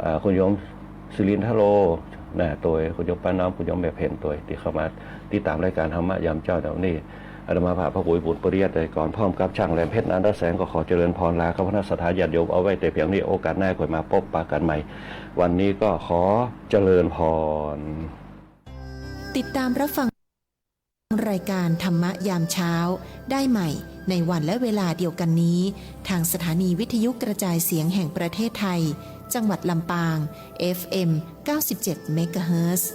อ่า คุณโยมศิรินทโลนะตวย คุณโยมป้าน้อม คุณโยมแม่เพ็ญตวย ตี้เข้ามาติดต๋ามรายการธรรมะยามเจ๊าในวันนี้ อาตมาภาพพระครูบุญปริยัติตวยก่อน พร้อมกับช่างแหลมเพชร นันทแสง ก็ขอเจริญพรลากับคณะศรัทธาญาติโยมเอาไว้แต่เพียงนี้ โอกาสหน้าค่อยมาพบปะกั๋นใหม่ วันนี้ก็ขอเจริญพร ติดตามรับฟังรายการธรรมะยามเช้าได้ใหม่ในวันและเวลาเดียวกันนี้ ทางสถานีวิทยุกระจายเสียงแห่งประเทศไทย จังหวัดลำปาง เอฟเอ็ม เก้าสิบเจ็ด เมกะเฮิรตซ์